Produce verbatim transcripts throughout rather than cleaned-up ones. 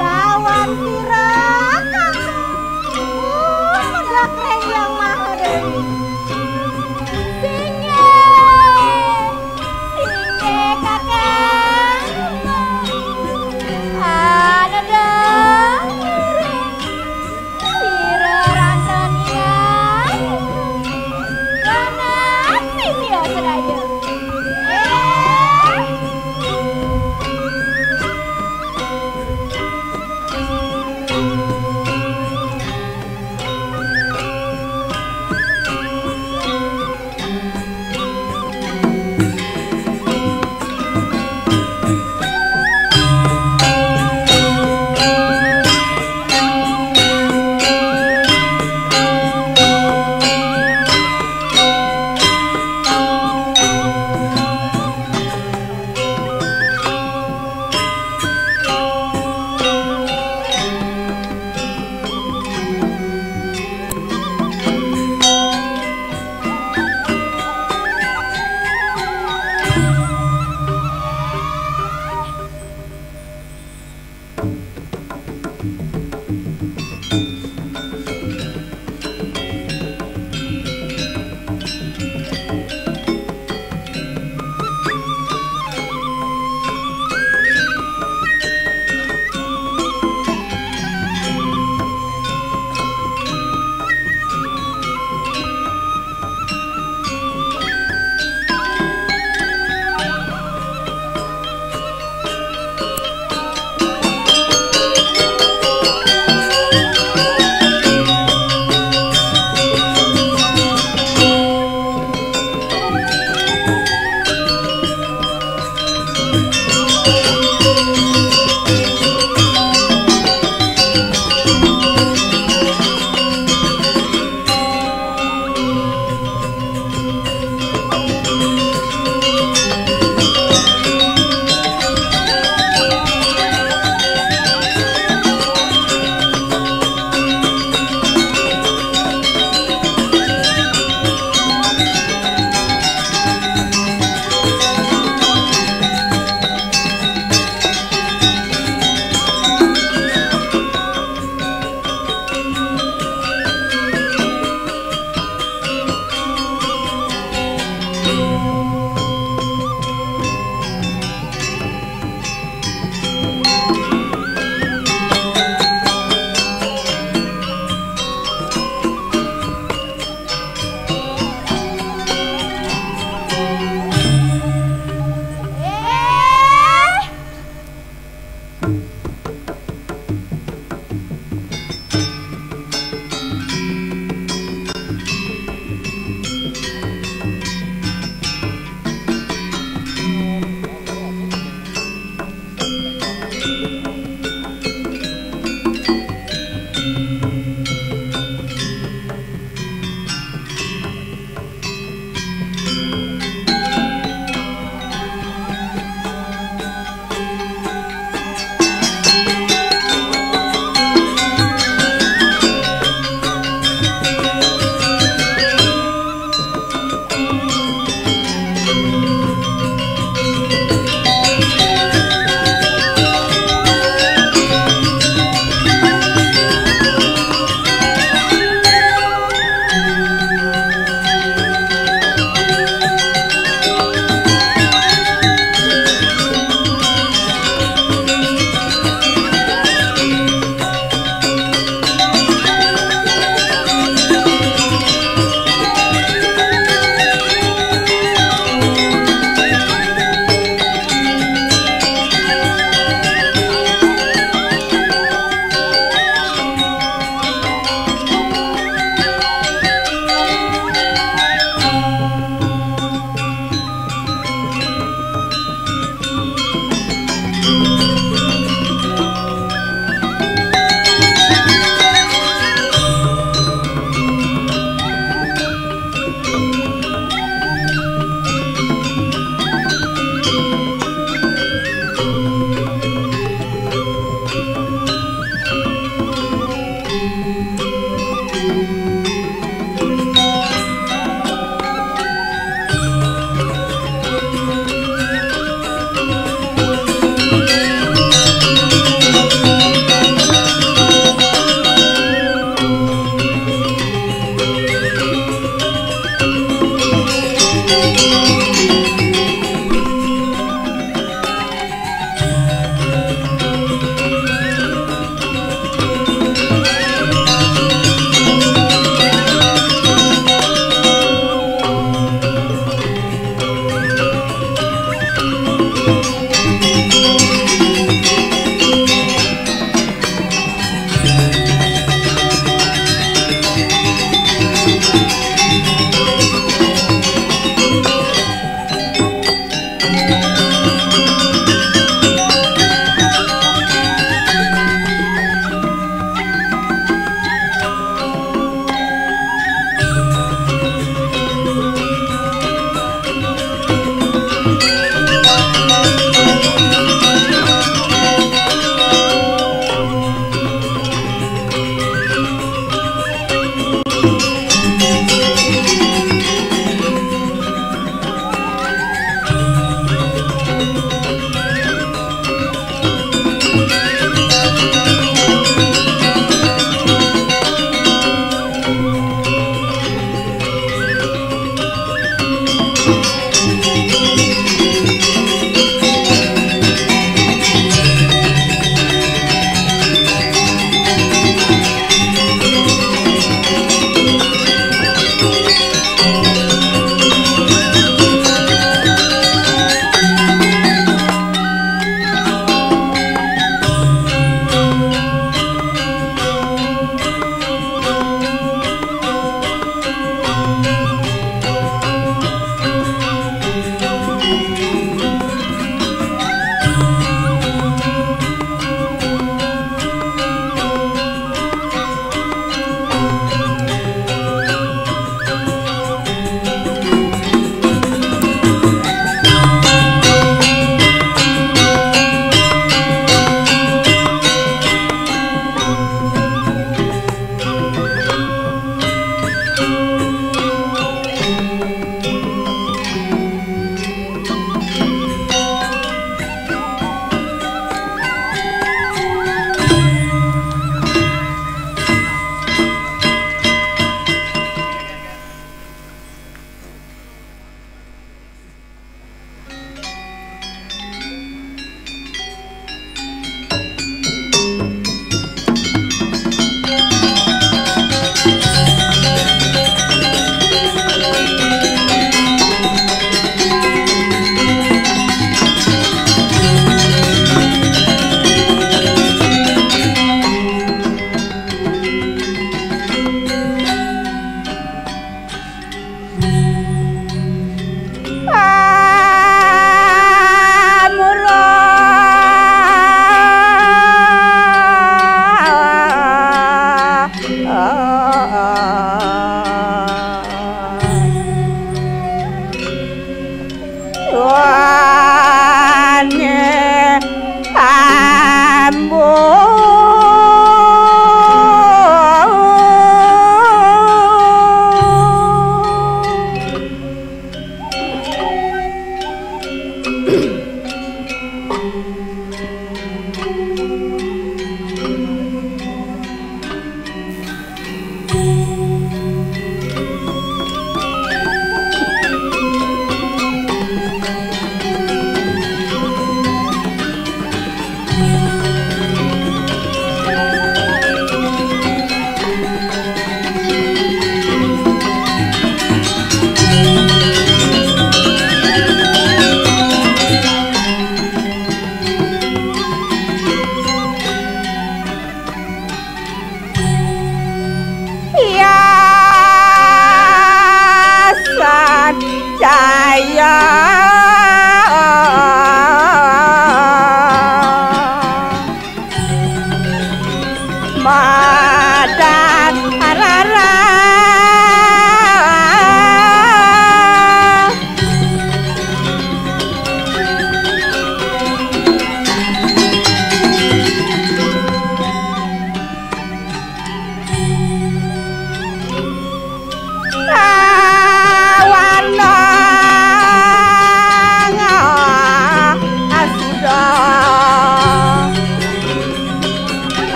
Lawan sira, Kakang. Oh, Medakréng Hyang Maha Déwi. Singgih, singgih, Kakang. Aneda, sira rantenian. Lanang sisia sedaya. Eh.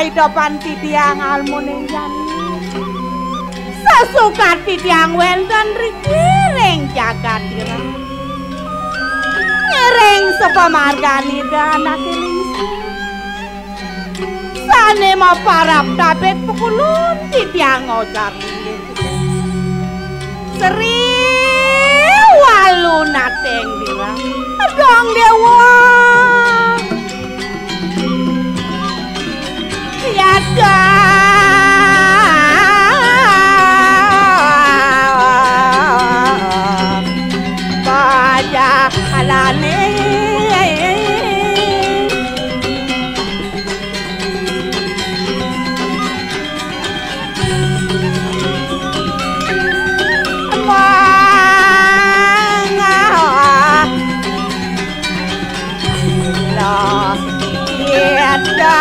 Depan titiang almuning jani. Sasukat titiang wénten riki ring jagat Ira. Ngiring sapamargan Ida anaké lingsir. Sané maparab tabit pakulun titiang ngojar linggih. Sri Walunating Dirang. Dong Déwa. Yada. Pajahalane. Mangga. Lah, yada.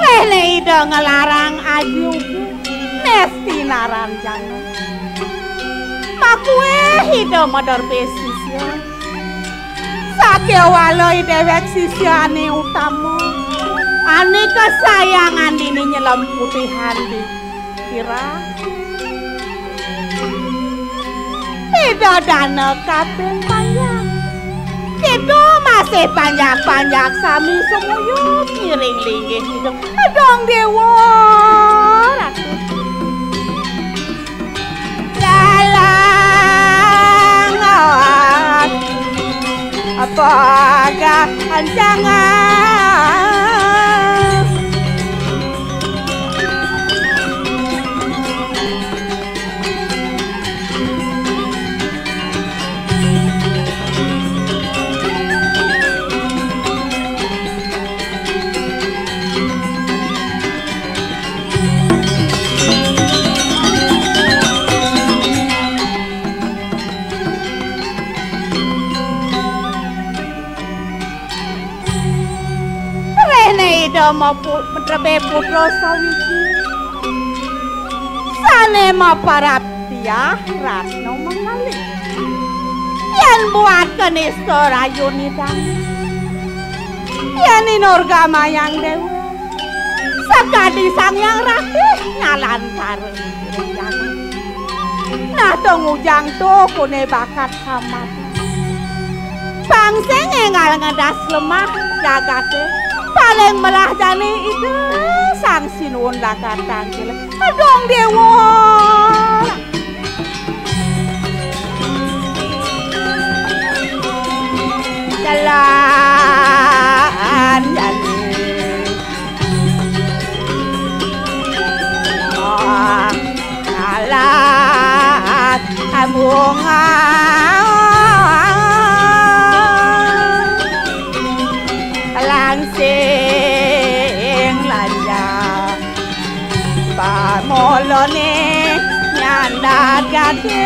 Rene Ida nglarang aji ugi Nesti Naranjana. Makuih Ida maderbe sisya. Sakéwala déwék sisyané utama. Ané kasayangan dini nyelem putihan di Ira. Ida dana kaping panjak. Kita masih panjak-panjak sami sumuyub ngiring linggih Ida. Dong Déwa Ratu. Lalangan apa gak ancangan. Rene Ida mapu-, maderbe putra sawiji. Sané maparab tiah Ratna Mangali. Yén buat kanista rayuné dang. Yén inurgamayang Déwa. Sakadi Sang Hyang Ratih ngalantara. Nah, to ngujang to kone bakat sambat. Pang sing enggal ngedas lemah jagaté. Paling melah jani Ida Sang Sinuwun lakar tangkil. Dong Déwa. Jalan jani. Alat ambungan langsing lanjang. Pamolone nyandak gati.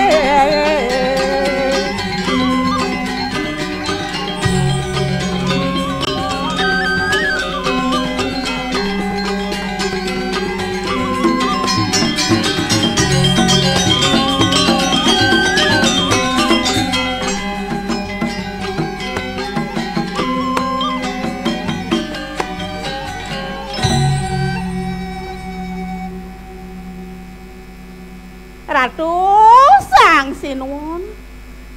Ratu Sang Sinuwun.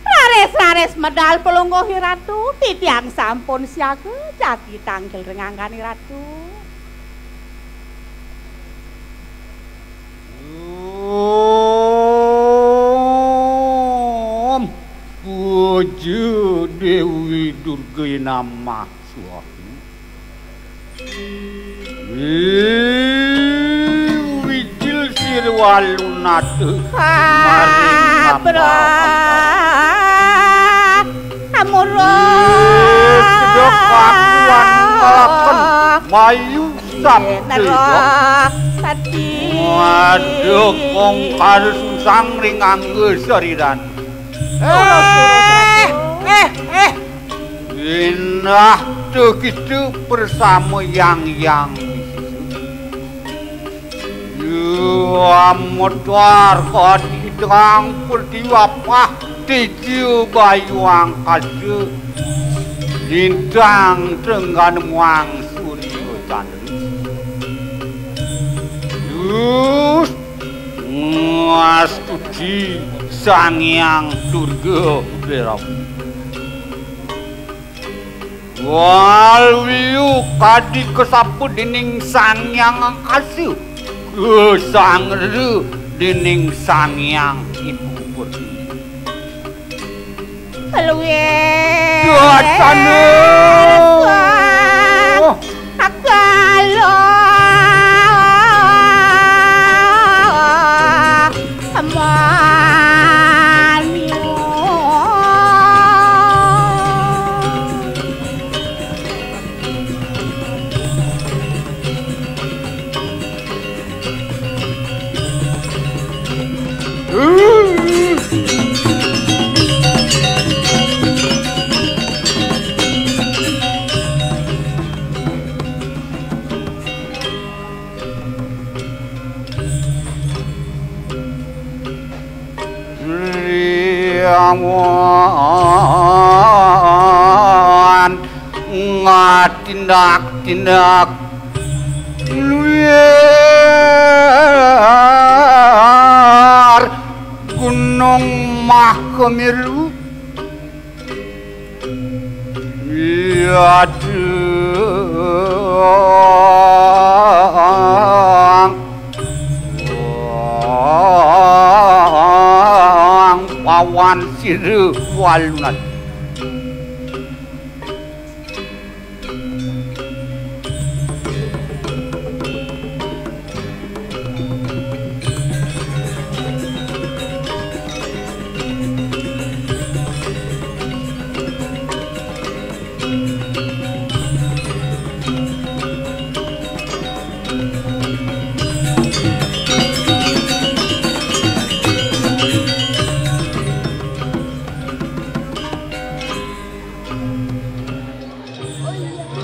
Raris-raris medal Palungguh I Ratu, titiang sampun siaga jagi tangkil ring anggan I Ratu. Om Puja Dewi Durga Namah Swaha. Wijil sirwalunata maring Abra. Amura. Sedek kakuan kalaken. Mayu sabda. Waduh, kong karo susang ring angga sariran. Eh, eh, eh. Inah tuh gitu bersama yang yang. Yamodar kadidang pertiwapah tiju bayu angkasa, lintang tenggan muang surya candra. Yus, ngastuti Sang Hyang Durga Berawi. Waluya kadi kasapa dening Sang Hyang Angkasa, kasanggra dening Sang Hyang Ibu Pertiwi. Luwih. Duatana. Akala. Aman. Riawan ngatindak-tindak luar Gunung Mahkamiru. Iya dang. Wang pawan sira walunat.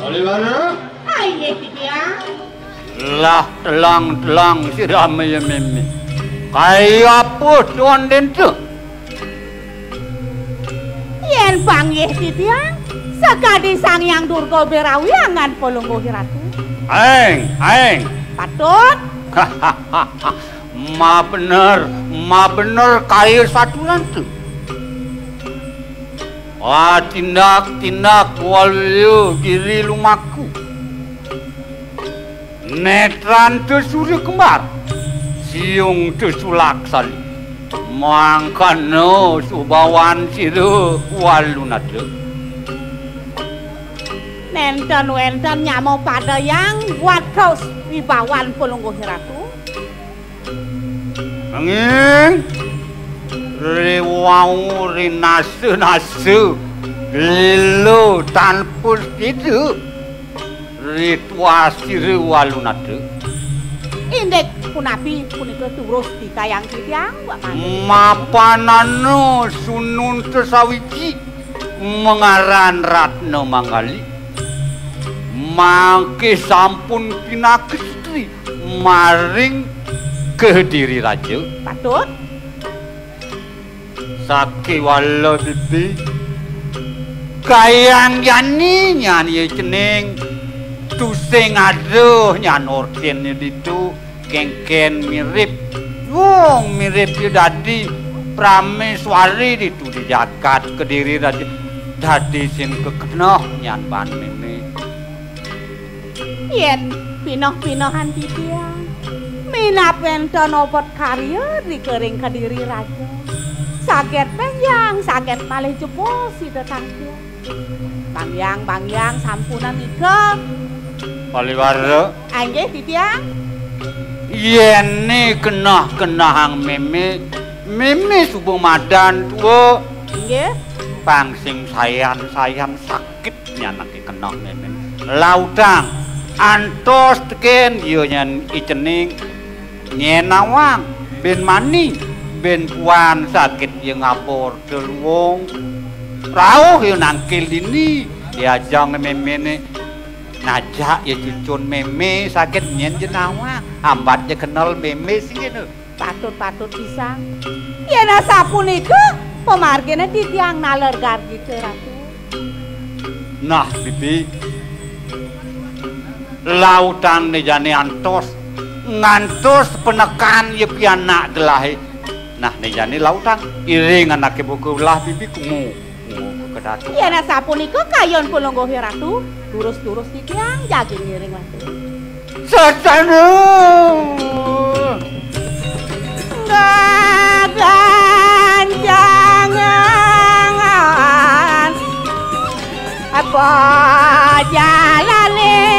Aliwara? Ayo, Titiang. Lah, telang-telang sira maya meme. Kaya apa tuan dente? Yen panggih Titiang, sakadi Sang Hyang Durga Berawi angan Palungguh Ratu. Aeng, aeng. Patut. Mabener, mabener kaya saturan tu. Wah, tindak-tindak waluya giri lumaku. Netran te surya kembar, siung te sulak sali. Mangkana subawan sira walunata. Nenten wenten nyama padayang watos wibawan Palungguh Ratu. Nanging riwau rinasa-nasa lila tanpa sida ritual sira walunata. Indik punapi punika turus dikayang titiang, Mbak Manggi. Mapanana sununta sawiji mangaran Ratna Manggali. Mangke sampun pinaka istri maring Kediri Raja. Patut. Sakéwala bibi kayang jani nyan ya cening tusing ada nyan orkennya ditu kengken mirip. Wong mirip ya dadi prameswari ditu di jagat Kediri dadi, dadi sing kekenoh nyan ban meme. Yén pinoh-pinohan titiang, minab wénten obet karya di kering Kediri Raja. Sagét bénjang, sagét malih jebos sida tangkil. Bangyang, bangyang, sampunang nika. Paliwara. Inggih, titiang. Yéné kenah-kenahang mémé, mémé suba madan tua. Inggih. Pang sing sayan-sayan sakit nyanake kenah mémé. Lautang. Antos tekén ya nyén I Cening nyén nawang, bén mani, bén puan sakit ya ngabor teluwung. Rauh ya nangkil dini, diajang méméné. Najak ya cucun mémé sakit nyén ja nawang, ambat ja kenel mémé sing kéné. Patut-patut pisan. Yén asapunika pamarginé titiang naler garjita, Ratu. Nah, Bibi. Lautang né jani antos, ngantos penekan ya pianak gelahé. Nah, né jani lautang iring anaké buka ulah, Bibi, kumu. Kumu ka Datu. Yén asapunika kayun Palungguh Ratu, durus-durus titiang jagi ngiring, Ratu. Sasana. Gagancangan apa jalané.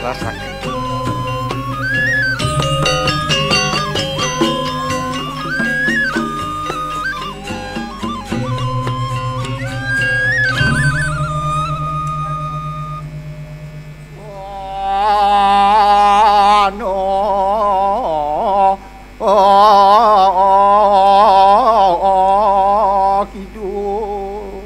Rasakan. Ano, oh, oh, oh, kidul.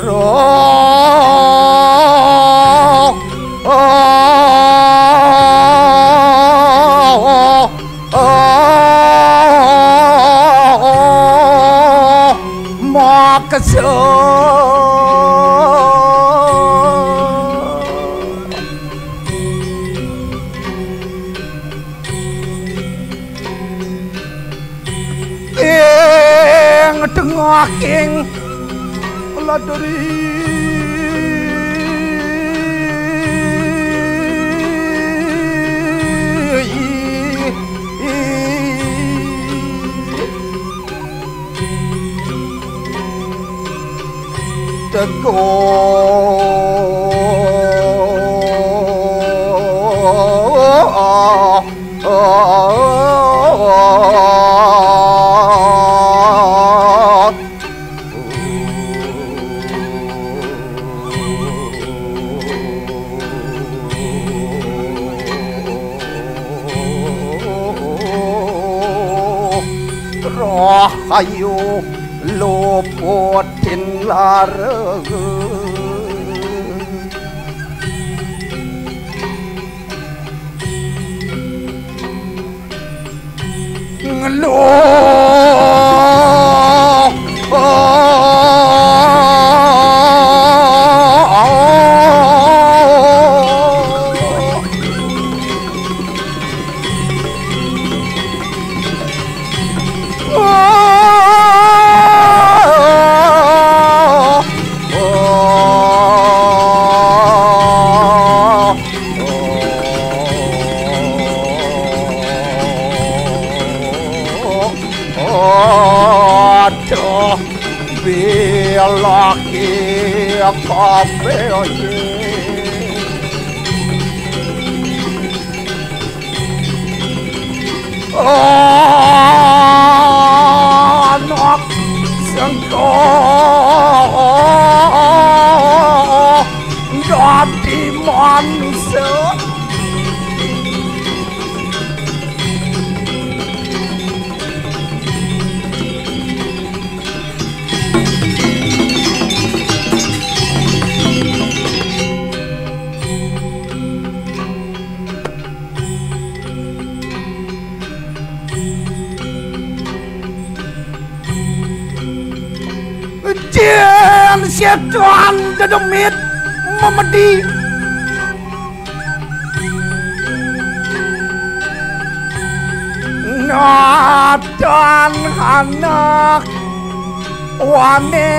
Roh, oh, oh, oh, oh, maksa. Ing tengahing ladri. Teguh. Rahayu luput tin lara. Ngeluh. Aduh, bilaki kabéh. Anak sengko dadi manusia. Jén sétan dedemit memedi. Adan anak wane.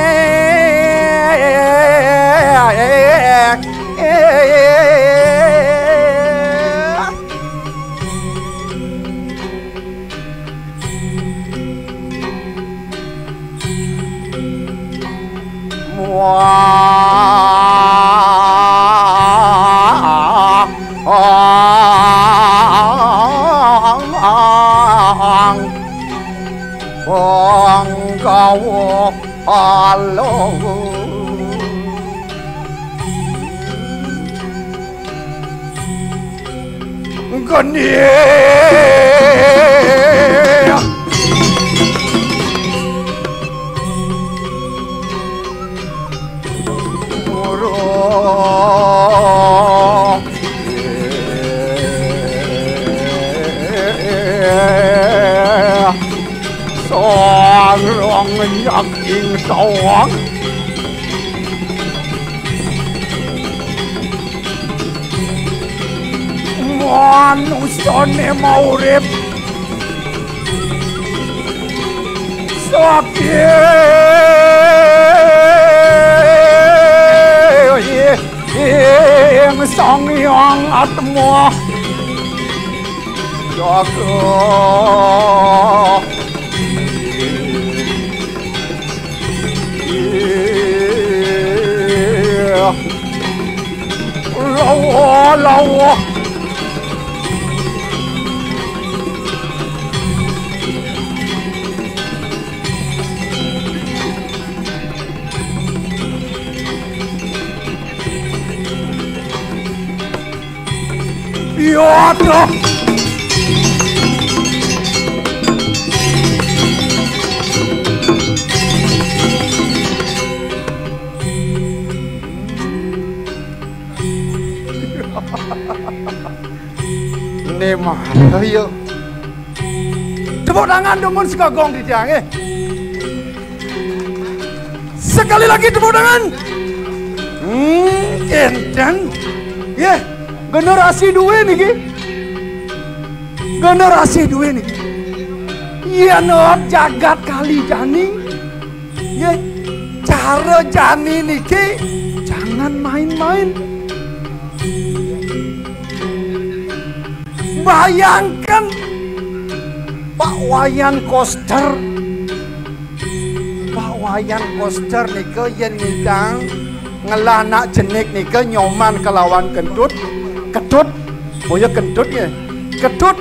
Muang pangkawuh alung. Geni. Murung. Sang rong nyak ing tawang. Manusane maurip saking Sang Hyang Atma Jaga. Lawa, lawa. Ya Allah. Ini mah, ayo. Tepuk tangan dumun sekagong di tiang, eh. Sekali lagi tepuk tangan. Hmm, kénten. Nggih, generasi duwe niki. Generasi duwe niki. Yen jagat kali jani, nggih, cara jani niki jangan main-main. Bayangkan Pak Wayan Koster. Pak Wayan Koster nika yen nitang ngelah anak jenik nika Nyoman kelawan Kentut, Ketut, boya Kentut ya, Ketut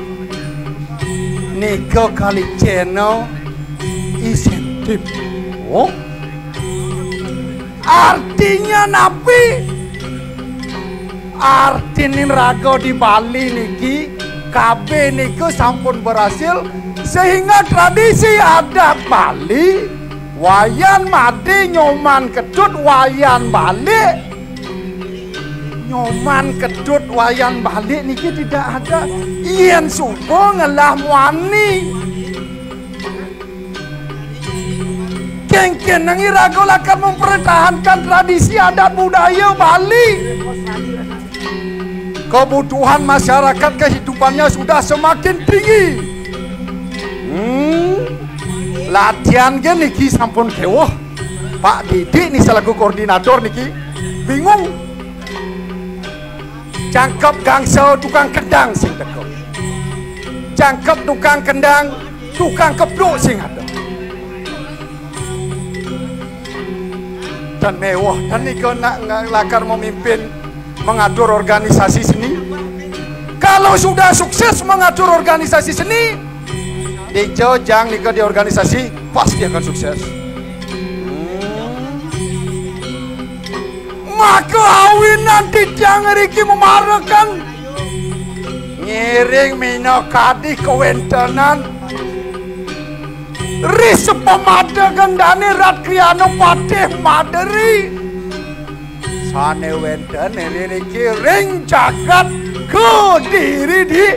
nika kali channel insentif. Oh, artinya napi? Artine raga di Bali niki, kabeh niku sampun berhasil, sehingga tradisi adat Bali, Wayan Made, Nyoman Ketut, Wayan Balik, Nyoman Ketut, Wayan Balik niki tidak ada. Yen suba ngelah muani. Kengken nang iraga lakar mempertahankan tradisi adat budaya Bali. Kebutuhan masyarakat kehidupannya sudah semakin tinggi. Hmm. Latihan nggih niki sampun kewuh. Pak Didik nih selaku koordinator niki bingung. Jangkep gangsal tukang kendang sing teka. Jangkep tukang kendang, tukang kepruk sing ada. Dan mewah, dan nika nak, nak lakar memimpin mengatur organisasi seni. Kalau sudah sukses mengatur organisasi seni, dija jang nika di organisasi, pasti akan sukses. Maka awinan titiang ngriki memarakan ngiring minakadi kawentenan ri sepamada gendane Rat Kriana Patih Maderi. Sane wenten ririki ring jagat Kediri di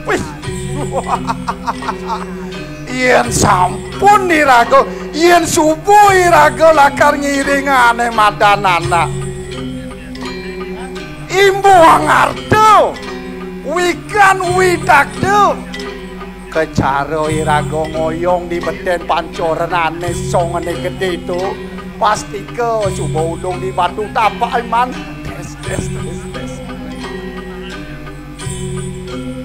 Wis. Yen sampun iraga, yen subuh iraga lakar ngiringane madan anak. Imbuh ngarta. Wikan widakda. Kacara iraga ngoyong di beten pancorenané songné gedé to. Pastika suba ulung di batu tapak iman. Tes, tes, tes, tes.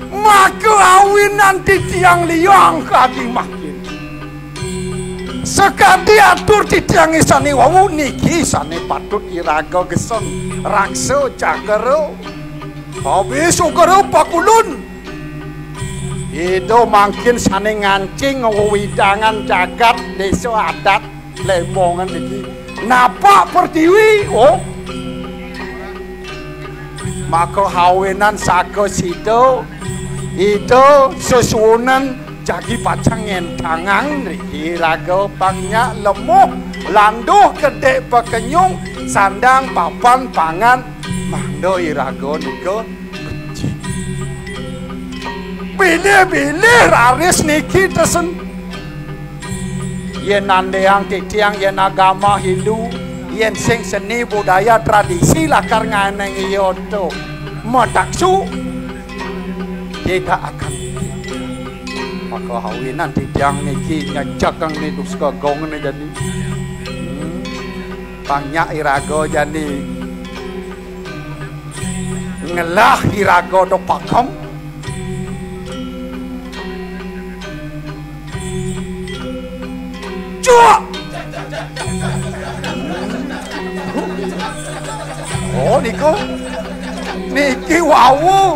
Maka awinan titiang liang kadi makin. Sakadi atur titiangé sané wau niki sané patut iraga geseng raksa cakra. Abis ukara pakulun. Ida mangkin sané ngancing wewidangan jagat désa adat Lembongan niki. Napak pertiwi, oh. Maka awinan saka sida, ida sesuunan jagi pacang ngentangang niki raga pang nyak lemuh, landuh kedék pakenyung, sandang papan pangan, mangda iraga nika becik. Bilih-bilih raris niki tesen. Yén nandéang titiang, yén agama Hindu, yén sing seni budaya tradisi lakar nganeng iya to mataksu, tidak akan. Maka awinan titiang niki nyejekang ni duska gong ni jani. Hmm. Pang nyak iraga jani. Ngelah iraga to pakem. Cuak! Oh, niku. Niki wau.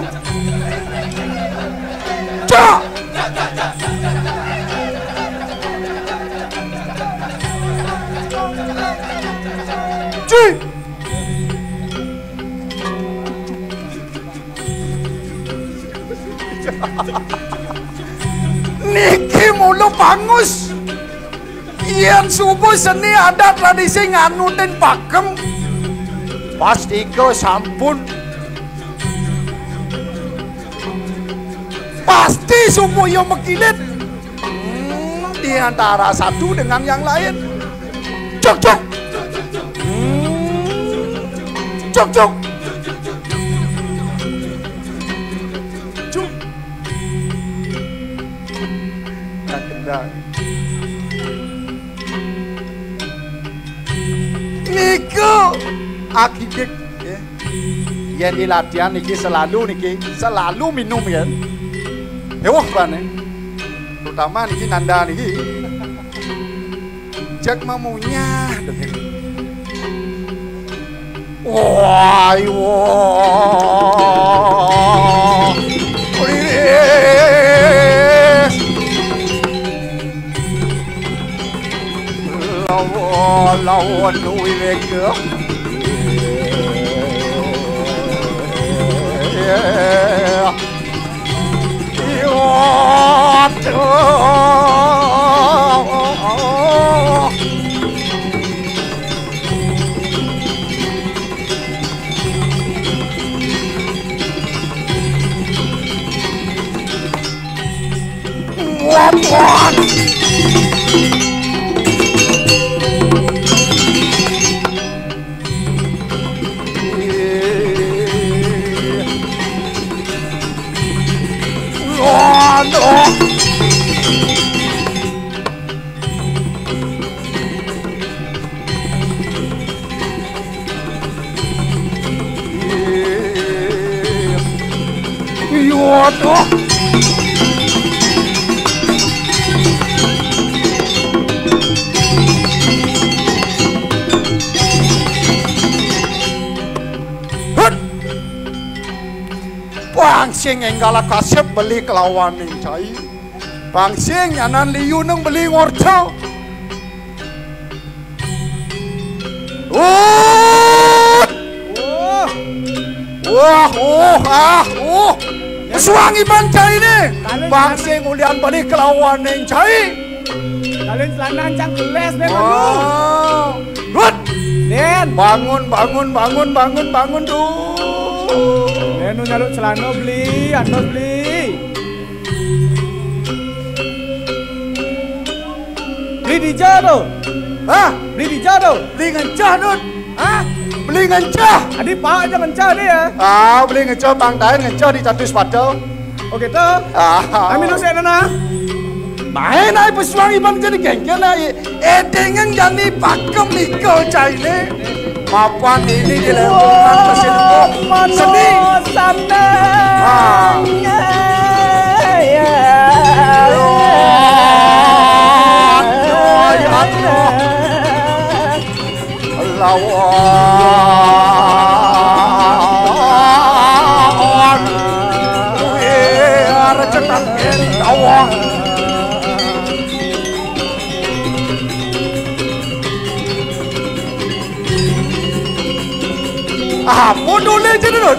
Cuak! Cuy! Niki mula pangus. Yén suba seni adat tradisi nganutin pakem, pastika sampun. Pasti suba ya makilit. Hmm, di antara satu dengan yang lain. Cuk, cuk. Hmm. Cuk, cuk. Cuk. Nah, kendang. Niku akikik, nggih. Yén di latihan niki selalu niki, selalu minum yén. Hewuh bane. Terutama niki nanda niki. Jak mamunyah dengin. Wah, wah. Riris. Lawa, lawan wiweka. Iya, tuh. Iya, tuh. Hut. Pang sing énggal kasép beli kelawaning cai. Pang sing nyanan liu nang beli ngorta. Wah! Wah, uh, ah, uh. Suang iban cai né. Bangsa ngulian balik kelawan ning cai. Kalian celana cang keles deh, Bang. Wah. Rut. Den. Bangun, bangun, bangun, bangun, bangun, tuh. Den, nu nyaluk celana beli, antos beli. Beli dija tu. Hah? Beli dija tu. Beli ngencah, Dut. Hah? Beli ngencah. Adi pak aja ngencah adi ya. Ah, beli ngencah, bang tain ngencah di catus patel. Oh gitu. Ah. Kami nu sik nana. Main ai pesuang iban jadi gengkel ai. Edengeng jani pakem iko caine. Mapan ini di lembongan kesilpuk seni. Ah. Aduh, aduh. Lawan. Wih, ada cetak lawan. Ah, mundur le je dulu.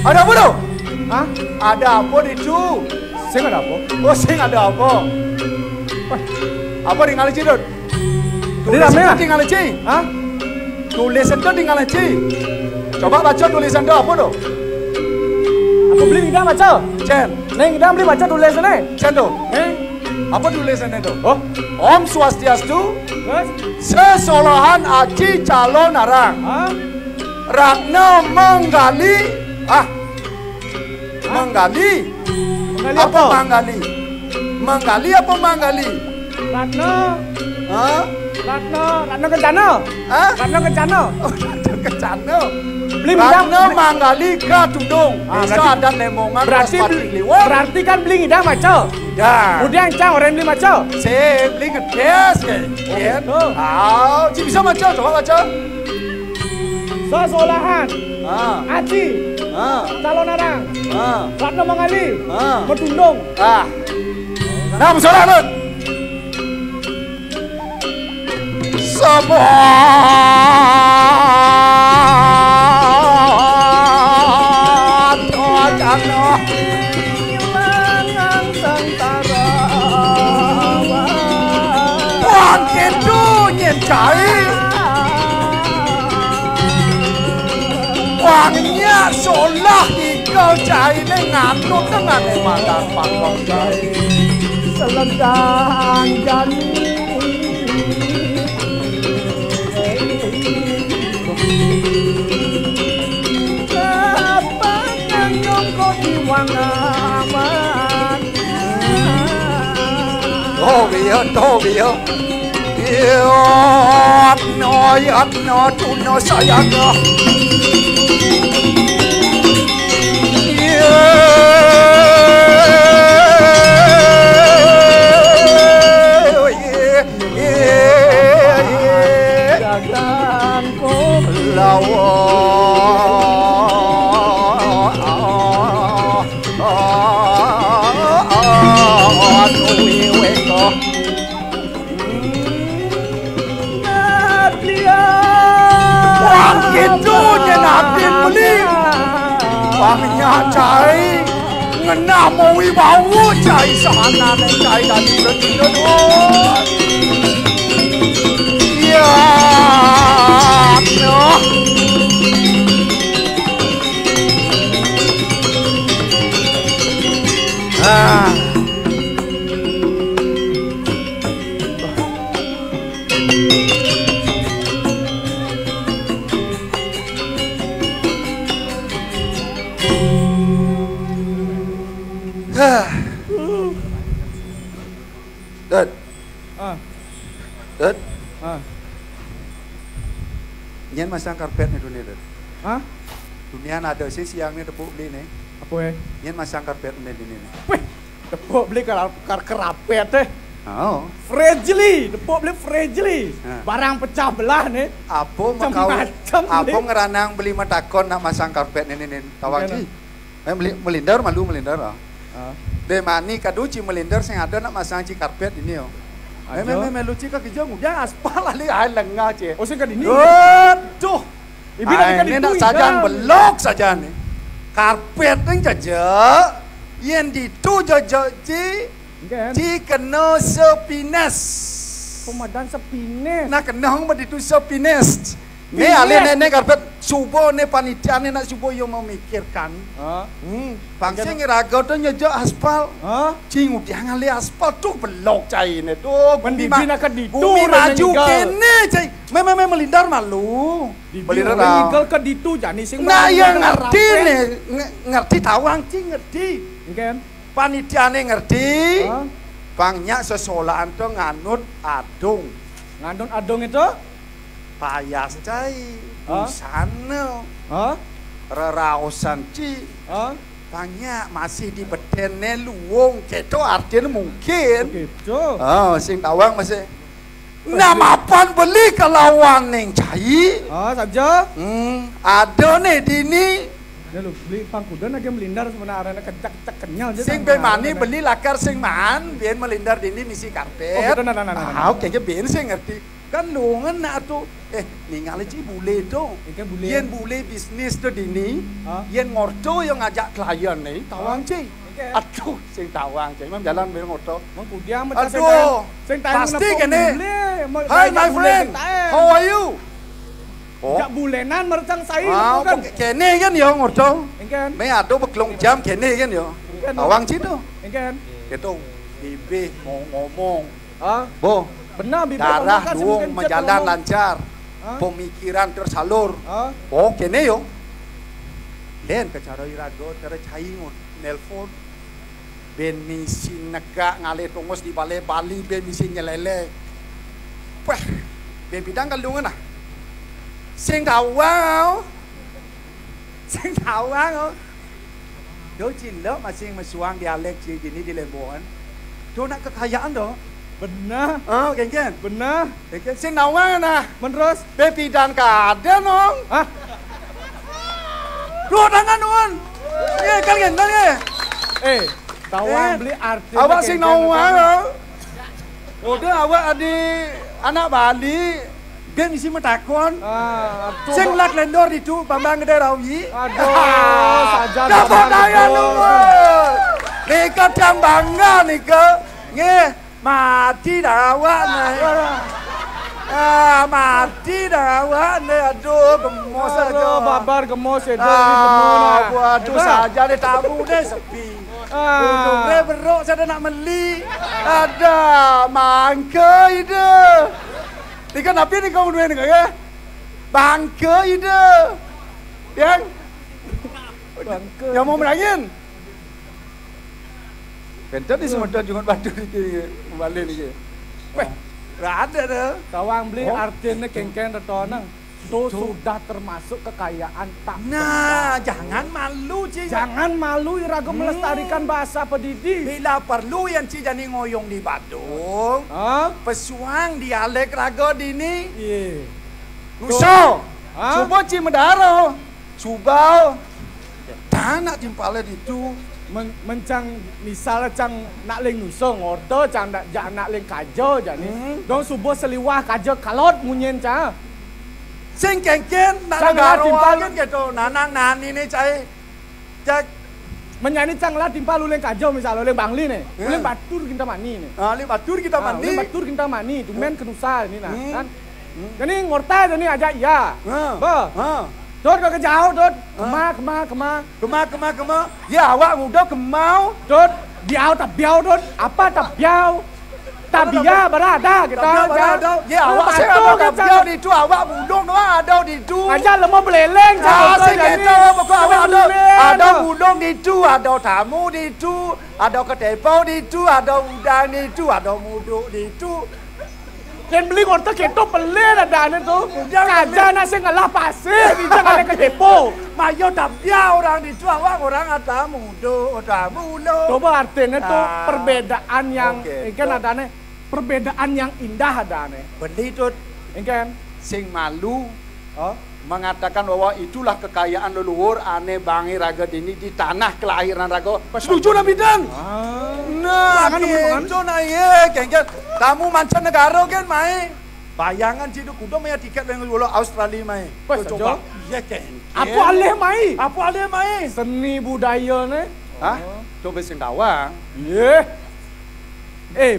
Ada apa tu? Hah? Ada apa di tu? Sing ada apa? Oh, sing ada apa? Wah, apa tinggal di situ? Ini rame, ah? Tinggal di sini. Hah? Tulisan tu tinggal di sini. Coba baca tulisan tu apa tu? Aku beli tidak baca. Cen. Neng, tidak beli baca tulisan ni. Cen tu. Eh? Apa tulisan itu? Oh? Om Swastiastu. Terus? Sesolahan aci calon arang. Hah? Ratna manggali. Ah. Hah? Manggali. Manggali apa? Apa manggali? Manggali apa manggali? Ratna. Hah? Ratna, Ratna Kencana. Hah? Ratna Kencana. Oh, Ratna Kencana. Beli bidang. Ratna manggali ka tudung. Ah, desa berarti, adat Lemongan, berarti Keraspati beli, Kliwon. Berarti kan beli ngidang maca. Ngidang. Kemudian cang orang beli maca. Sing, beli ngedes ke. Oh, gitu. Ah, ci bisa maca, coba maca. Sesolahan. Ah. Aci. Ah. Calon arang. Ah. Ratna manggali. Ah. Matundung. Ah. Nah, masalah, Lut. Sebuah wacana. Wah, gitu nyen cai. Wah, nyak solah ikau cai ne ngantuk dengan makan pakau cai. Selendang jani. Apa kang nyongko di wangawan? Oh, iya, oh, iya. Iya, no, iya, no, tuno saya ke. Iya, iya. Lawan. Wah, gitu nyen adin beli. Wah, nyak cai. Ngenah mawibawa cai sahanane cai dadi betina duh. Ya, noh. Ah. Hah. Dut. Ah. Dut. Ah. Nyen masang karpet ni dunia, Dut. Hah? Dunia ada sih siang ni tepuk beli ni. Apa eh? Nyen masang karpet ni dunia ni. Weh, tepuk beli kar, kar karpet eh. Oh. Fragile, tepuk beli fragile. Ha. Barang pecah belah ni. Apa makau, macam-macam apa ni. Ngeranang beli matakon nak masang karpet ni, ni, ni. Tawang ci. Eh, meli-, melindar malu melindar ah. Ah. Deh mani kadu ci melindar sing ada nak masang ci karpet ini yo. Meh, meh, meh, meh, lu ci ka kija ngujang aspal ali ai lengah ci. Oh, sing ka dini? Aduh. Ibi nak ai, ka ini ditu nak sajan ida. Belok sajan ni. Karpet ni jaja. Yen ditu jaja ci. Enggak, kan? Ci kena sepines. Pemadan sepines. Nah, kena hong ditu sepines. Ni pines. Alih ni, ni karpet. Suba né panitiané nak suba ia memikirkan. Ha? Hmm, pang sing raga to nyejak aspal. Ha? Cing udah ngalih aspal to belok cainé to. Bumi ma-, nak ke ditu bumi maju kéné, cai. Mé, mé, mé melindar malu. Melindar. Melindar ke ditu jani sing. Nah, ia ngerti né, nge-, ngerti tawang cing ngerti. Engken. Panitiané ngerti. Ha? Pang nyak sesolahan to nganut adung. Nganut adung itu? Payas cai, ha? Busana, ha? Reraosan ci, ha? Pang nyak masih di beténé luung, kéto artiné mungkin. Kéto. Ha, sing tawang masih. Nah, mapan beli kalawan ning cai. Ha, sabda? Hmm, ada né dini. Nah, lu beli pangkuda nak melindar sebenarnya kecak-kecak kenyal aja. Sing bé mani beli lakar sing maan, biar melindar dini misi karpet. Oh, gitu, nah, nah, nah, nah, nah. Ah, oké, oké, biar sing ngerti. Kan lu ngena tuh. Eh, ningalé ci bule to. Engken bule. Yén bule bisnis to dini, ha? Yén ngorta ia ngajak klien né, tawang ci. Engken. Aduh, sing tawang ci. Imam jalan bé ngorta. Mengkudiang mecah. Aduh, sing tawang, sing tawang pasti nepo kéné. Bule, mau ngajak bule. Hi, my friend. Sing tawang. How are you? Oh. Jak bulenan mercang sai. Ah, nepo kan? Kéné kan ia ngorta. Engken. Mé ada beglong jam kéné kan ia. Engken. Tawang ci to. Engken. Kéto, bibih mau ngomong. Ha? Bo. Benar, bibir darah ngomong kan luung, semakin majalan lancar. Ha? Pemikiran tersalur. Ha? Oh, kéné yo. Lén ka cara iraga, cara cai ngon-, nelpon. Bén misi negak ngalih tongos di balé Bali, bén misi nyelelé. Wah, bén bidang kalungan ah. Sing tawang. Sing tawang, oh. Do cilok masing mesuang dialek ci dini di Lembongan. Do nak kekayaan do. Benar. Ah, kéngkén. Benar. Kéngkén sing nawang nah. Menerus? Bé pidan kadén, Ong. Hah? Duh, tangan, Ong. Eh, kan gendang, eh. Eh, tawang beli arti awak sing nawang, Ong. Udah awak adi anak Bali, dia misi matakon. Ah, aduh. Sing lat lendor ditu, Bambang Gedé Rawi. Aduh, saja. Dapat daya luhur. Nika tiang bangga nika. Nggih, mati dah awak nih. Ah, mati dah awak nih. Aduh, gemos aja. Aduh, babar gemos itu. Ah, waduh, saja deh tamu deh sepi. Ah. Gunung deh beruk saya nak meli. Ada mangke ide. Nika napi nika uduin nika ya? Bangke ide. Yang? Bangke. Yang mau merangin? Benten di semeton Jungat Batu niki, kembali niki. Weh, ora ada dah. Tawang beli artinya kéngkén retonang. Itu sudah termasuk kekayaan tak benda. Nah, jangan malu, Ci. Jangan malu, iraga melestarikan bahasa Pedidi. Bila perlu yang Ci jani ngoyong di Badung, pesuang dialek raga dini. Iya. Nusa. Hah? Cuba Ci medara. Subau. Tanak timpalé ditu. Men-, mencang misalnya cang nak ling nusa, ngorta cang nak, ja-, nak ling kaja jani. Hmm. Dong suba seliwah kaja kalot munyin cang. Sing kéngkén nak negara timpal kéto, nanang nani né cai. Cek. Menyani cang lah timpal uling kaja misalnya, uling Bangli né. Hmm. Uling Batur Kintamani né. Ah, uling Batur Kintamani. Ah, uling Batur Kintamani, tumen kenusa ini nah, hmm, kan. Hmm. Jani ngorta jani aja iya. Ha. Bah. Ha. Dot ka jauh dot. Ha. Kema, kema, kema. Kema, kema, kema. Ya awak muda kemau. Dot, biau tak biau dot. Apa tak biau? Tabia berada kita. Tabia berada. Ya awak sing ada tabia ditu, awak muda doang ada ditu. Aja lemah beleleng. Ah, sing kita pokok awak ada. Ada muda ditu, ada tamu ditu, ada ketepau ditu, ada udang ditu, ada muduk ditu. Yén beli ngorta kéto pelih adané to. Kaja nak sing ngelah pasir, dija ngalih ka depo. Mayo tabia orang ditu, awak orang ada mudo, ada mulo. Coba artinya to perbedaan yang, oke, kan adané perbedaan yang indah adané. Beli to. Engkén. Sing malu. Oh. Mengatakan bahwa itulah kekayaan leluhur ané bangé raga dini di tanah kelahiran raga. Setuju, Nabi Dan? Ah. Nah, gitu nah, iya, kéngkén. Tamu mancanegara kan mai. Bayangan ci do kuda maya tiket yang dulu Australia mai. Wes, coba. Iya, kéngkén. Apa alih mai? Apa alih mai? Seni budaya né. Hah? Coba sing tawang. Iya. Eh,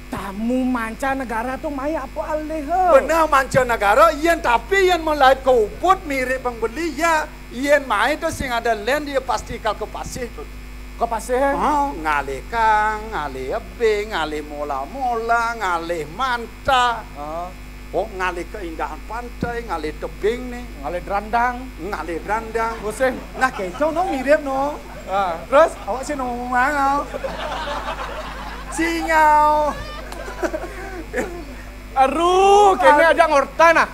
Tamu mancanegara to mai apa alih, ha? Beneh mancanegara, yén tapi yén melahit ka Ubud mirip pang beli, ya. Yén mai to sing ada lén dia pasti kal ka pasih to. Ka pasih, eh? Ha, ngalih kang, ngalih ebe, ngalih mola-mola, ngalih manta. Ha. Oh, ngalih keindahan pantai, ngalih tebing nih. Ngalih drandang. Ngalih drandang. Pusing. Nah, kéto no mirip no. Ah, terus? Awak sing ngomong, ah. Singau. Aduh, kéné aja ngorta nah.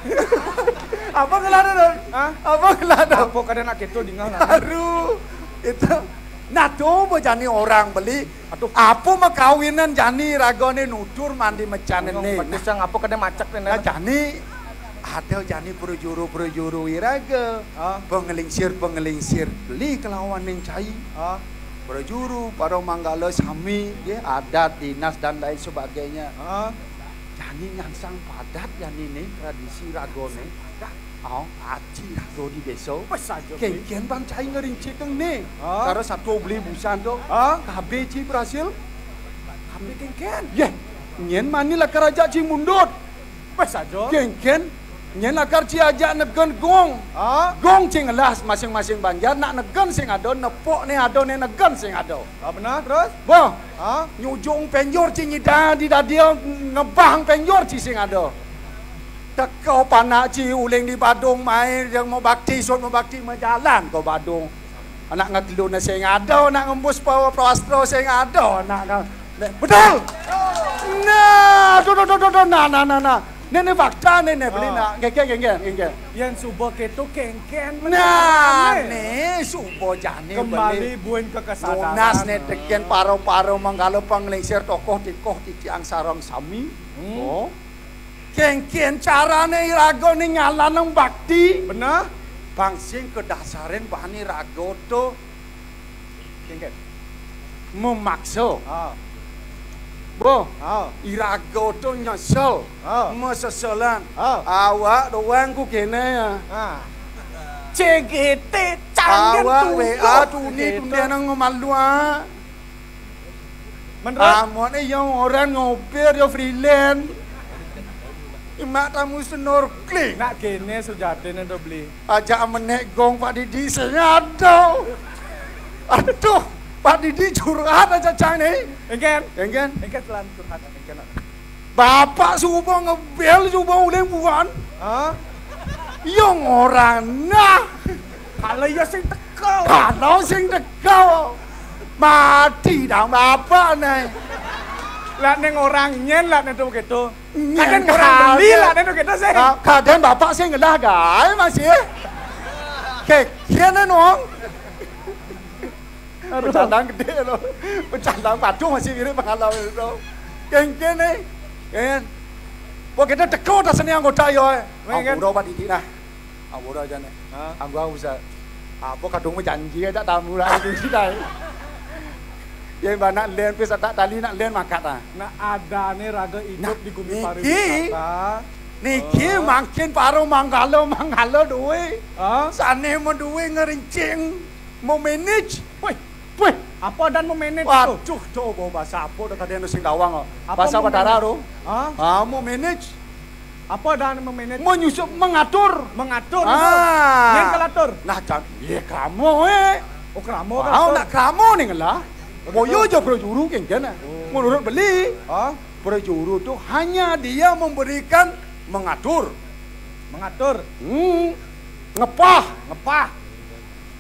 Apa ngelah to, Don? Hah? Apa ngelah to? Apa kadén nak kéto dingeh nah? Aduh, itu. Nah, to apa jani orang beli. Aduh. Apa makawinan jani ragané nutur mandi mecan né. Nah, apa kadén macek né. Nah, jani ada jani prajuru-prajuru iraga. Ah. Pangelingsir-pangelingsir beli kelawan ning cai. Ah. Prajuru, para manggala sami, ya, adat, dinas dan lain sebagainya. Ah. Jani nyangsang padat jani né tradisi ragané. Oh, aji raga di désa. Wis aja, Bli. Kénkén bang cai ngerincikang né. Ah. Karo satua beli busan to. Ah. Kabéh ci berhasil. Kabéh kénkén. Yéh, nyén mani lakar ajak ci mundut. Wis aja. Kénkén, nyén lakar ci ajak negen gong. Ah. Gong ci ngelah masing-masing banjar, nak negen sing ada, nepuk né ada né negen sing ada. Ah, beneh, terus? Bah. Ha? Nyujung penjor ci nyidang di dadia ngebang penjor ci sing ada. Teka panak ci uling di Badung mai, yang mau bakti, sut mau bakti, majalan ka Badung. Anak ngetelun sing ada, anak ngembus pawa prastra sing ada, anak ka-, Nek, betul! Nah, tuh, tuh, tuh, tuh, tuh, nah, nah, nah, nah. Né, né fakta né, né, beli. Ah. Nak, nggih, nggih, nggih, nggih, nggih. Yén suba kéto kénkén. Nah, né, suba jani kembali beli. Buin ka kesadaran. Nunas né, tekén paro-paro manggala panglingsir tokoh tikoh titiang sareng sami. Hmm. Oh. Kénkén carané iraga né nyalanang bakti. Beneh. Bang sing kadasarin bani raga to. Kénkén. Memaksa. Ah. Boh. Ah. Iraga to nyesel. Ah. Meseselan. Ah. Awak doang ku kéné ya. Ah. C G T canggih. Awak tutup W A tuni kéto. Tuni nang malu, ah. Menurut? Amoné yang orang ngopir, ya freelance. Imak tamu snorkeling. Nak kéné sujatiné to beli. Ajak menék gong Pak Didi sing ada. Aduh, Pak Didi curhat aja cang né. Éngkén. Éngkén. Éngkén telan curhat éngkén. Bapak suba ngebel suba uling buan. Hah? Yang orang nah. Kalau ya sing teka. Kalau sing teka. Mati dah bapak né. Lah ning orang nyén lah né to kéto. Nyén kadén orang beli kadén. Lah né to kéto sing. Ah, kadén bapak sing ngelah gaé masih. Kénkén nong. Aduh. Pecandang gedé lo. Pecandang paduh masih mirip pengalaman itu. Kénkén né. Kén. Wah, kita teka dah seni anggota yo, eh. Wéh, kan? Ampura Pak Didi nah. Ampura aja né. Hah? Anggo aku bisa. Apa kadung janji ya tak tamu lah itu sih dah. Ya mbak nak lén pis tak tali nak lén makat ah. Nah, adané raga idup di gumi niki, pariwisata. Niki oh. Mangkin paro manggala, manggala duwe. Hah? Sané mau duwe ngerincing, mau manage. Wih, wih, apa dan memanage to? Waduh, to, bawa bahasa apa dah kadén sing dawang kok. Apa bahasa Batara memanage? To. Hah? Ah, mau manage. Apa dan memanage? Menyusun, mengatur. Mengatur. Ah. Nyén kalatur. Nah, jan, iya krama, eh. Oh, krama. Wow, kalatur. Nak krama ning lah. Begitu. Boyo aja prajuru kénkén. Oh. Menurut beli. Hah? Prajuru tuh hanya dia memberikan mengatur. Mengatur. Hmm. Ngepah. Ngepah.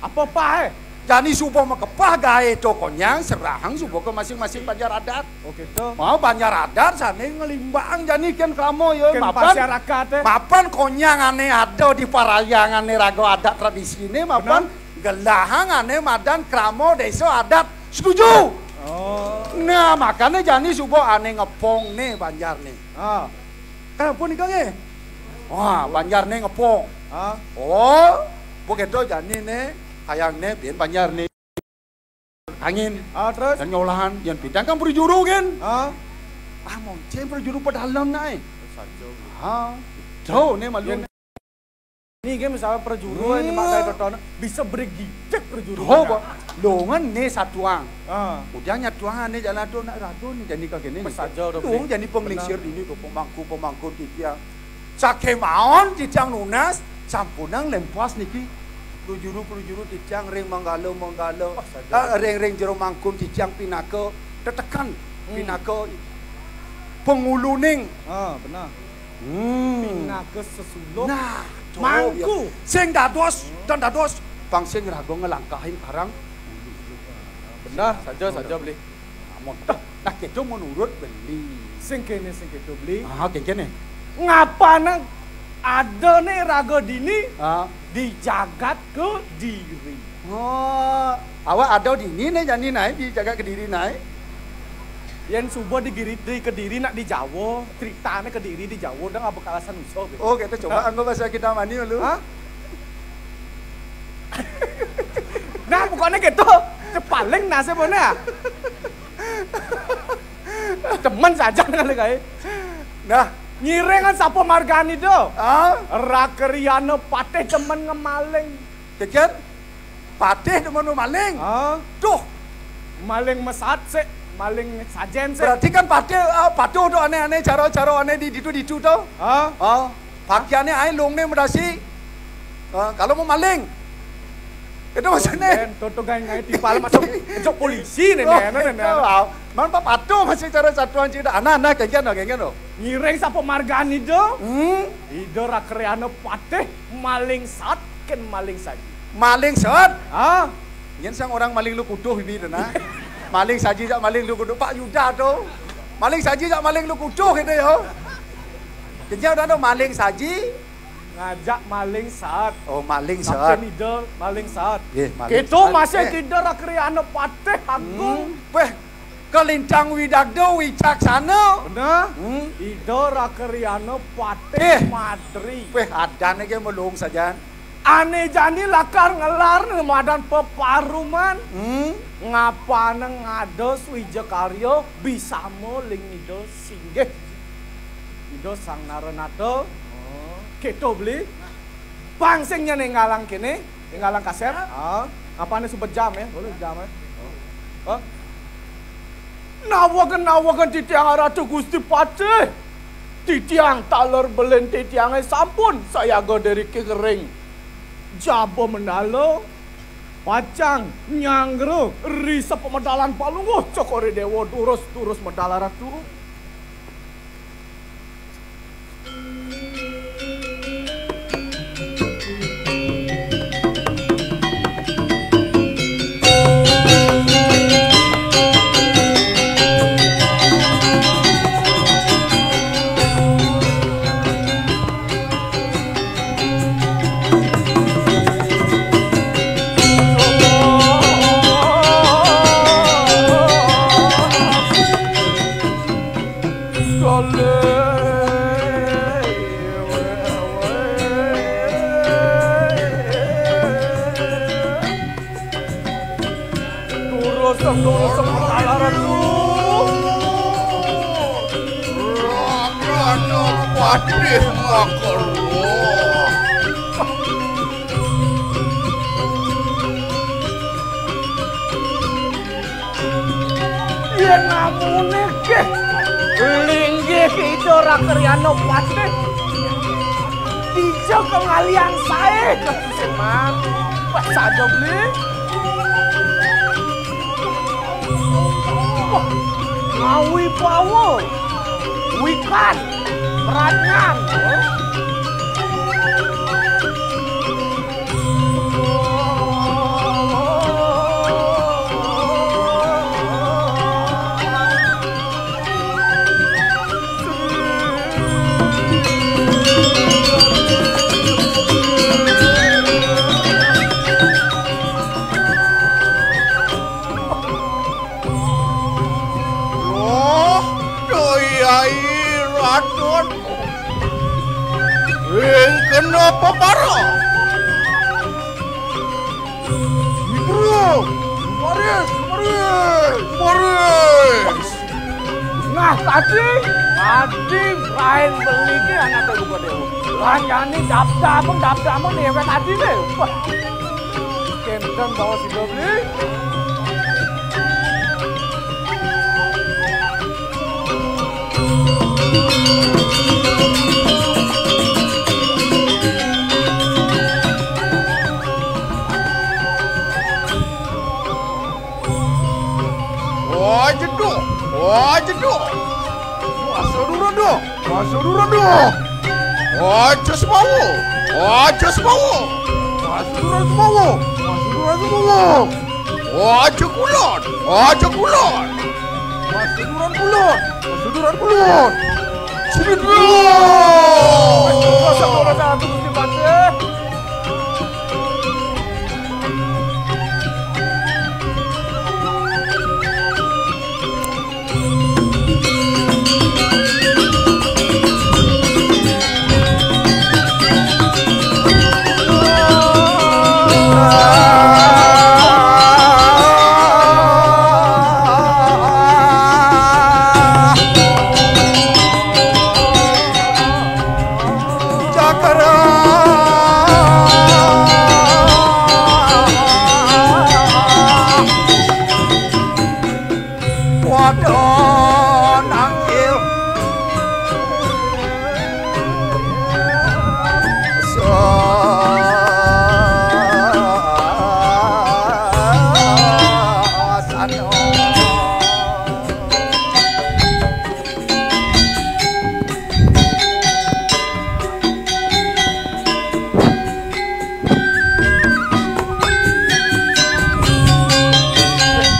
Apa pah, eh? Jani suba makepah gaé to konyang, serahang suba ke masing-masing banjar adat. Oh, gitu. Mau banjar adat sané ngelimbang jani kén krama ya, kén mapan. Masyarakat, eh. Mapan konyang ané ada di parayangané raga adat tradisiné, mapan benar. Gelahang ané madan krama désa adat. Setuju? Oh. Nah, makané jani suba ané ngepong né banjar né. Ah. Kan ampun nika nggih. Wah, banjar né ngepong. Ah. Oh, begitu jani né, kayang né, bin banjar né. Angin. Ah, terus? Dan nyolahan, yang bintang kan prajuru kan? Ah. Ah, moncén prajuru pedalem naé. Saja. Ah, jauh né malu. Yén Niki misalnya prajuru ini Hmm. makai totonan, bisa brigidek prajuru. Oh, kok. Longan né satuang. Ah. Udah nyatuang ané jalan tuh nak ragu nih jadi kagak nih. Pas aja udah Luang beli. Jadi penglingsir Benar. Ini tuh pemangku-pemangku titiang. Sakémaon titiang nunas, sampunang lempas niki. Prajuru-prajuru titiang ring manggala-manggala. Pas aja. Ah, ring-ring jero mangkun titiang pinaka tetekan, Hmm. pinaka penguluning. Ah, benar. Hmm. Pinaka sesuluh. Nah, tuh, Mangku. Ya. Sing dados, dan dados. Pang sing raga ngelangkahin karang. Benar, saja, saja beli. Amun. Nah, kita menurut beli. Sing kene, sing kita beli. Ah, oke, kene. Ngapana ada nih raga dini Ah. Di jagat kediri. Oh, awak ada dini nih jani naik di jagat kediri naik. Yen suba di Giri-, di Kediri nak di Jawa, critané Kediri di Jawa, udah nggak bakal alasan usah, gitu. Oh, kita coba Hah? Anggo bahasa kita mani dulu. Hah? Nah, pokoknya gitu. Paling nasib mana? Temen saja kali kae. Nah, ngiringan sapa margani do? Ah? Rakriana patih temen ngemaling. Kejar? Patih demen maling. Ah. Duh. Maling mesat sik, maling sajen sik. Berarti kan patih, ah, patuh tuh aneh-aneh, cara-cara aneh di ditu-ditu tuh. Ah. Ah. Pakaiannya ae lung nih medasi. Ah, kalau mau maling. Itu maksudnya. Tuh, tuh, gawe-gawe tipal masuk, masuk polisi nih, oh, nih, nih, nih, nih. Wow. Man, Pak patuh masih cara satuan cita. Anak-anak, kayak gitu, kayak gitu. Ngiring sapa margani do? Hmm? Ida rakriana patih maling sat, ken maling saji. Maling sat? Ah. Yen sang orang maling lu kuduh ini, nah. Maling saji jak maling lu kuduh. Pak Yuda tuh. Maling saji jak maling lu kuduh gitu ya. Kenyal udah ada maling saji. Ngajak maling sat. Oh, maling sat. Sampai middle maling sat. Nggih, maling sat. Kita masih eh. Kita rakriana patih agung. Hmm. Weh, Kalintang widagda wicaksana. Bener. Hmm. Ida Rakriana Patih eh. Madri. Weh, adan iki melung sajan. Ane jani lakar ngelar madan peparuman. Hmm. Ngapana ngada swija karya bisama ling Ida singgih. Ida Sang Naranata. Oh. Keto beli. Pang sing nyane ngalang kene, ngalang kasep. Ah, apane sumpet jam ya? Boleh jam ya? Oh. Nawaken-nawaken titiang Ratu Gusti Patih. Titiang taler belin titiange sampun sayaga dari kering. Jaba mendala pacang nyanggra risa pemedalan palungguh Cokore Dewa durus-durus medal Ratu. Duruseng, duruseng, palaran lu. Rakyatnya patih makar. Yen namune nggih linggih Ida Rakriana Patih. Dija kengalian sae ketusin man. Wah, saja beli. Wah, ngawi pawa. Wikan. Pradnyan. Loh, doyai Radon. Ing kenapa para? Guru, Maris, Maris, Maris. Nah, tadi Adi rain beli ki anak ibu gede. Lanjani dapdam, dapdam déwék adine. Wah. Kénten bawa si beli. Wah, jeduh. Wah, jeduh. Wah, saudara doh. Wah, saudara doh. Wah, jas bawa. Wah, jas bawa. Wah, saudara bawa. Wah, saudara bawa. Wah, aja kulon. Wah, aja kulon. Wah, saudara kulon. Wah, saudara kulon. Sini dulu. Wah, saudara satu Gusti Patih. Waduh, nangkil. Sasano.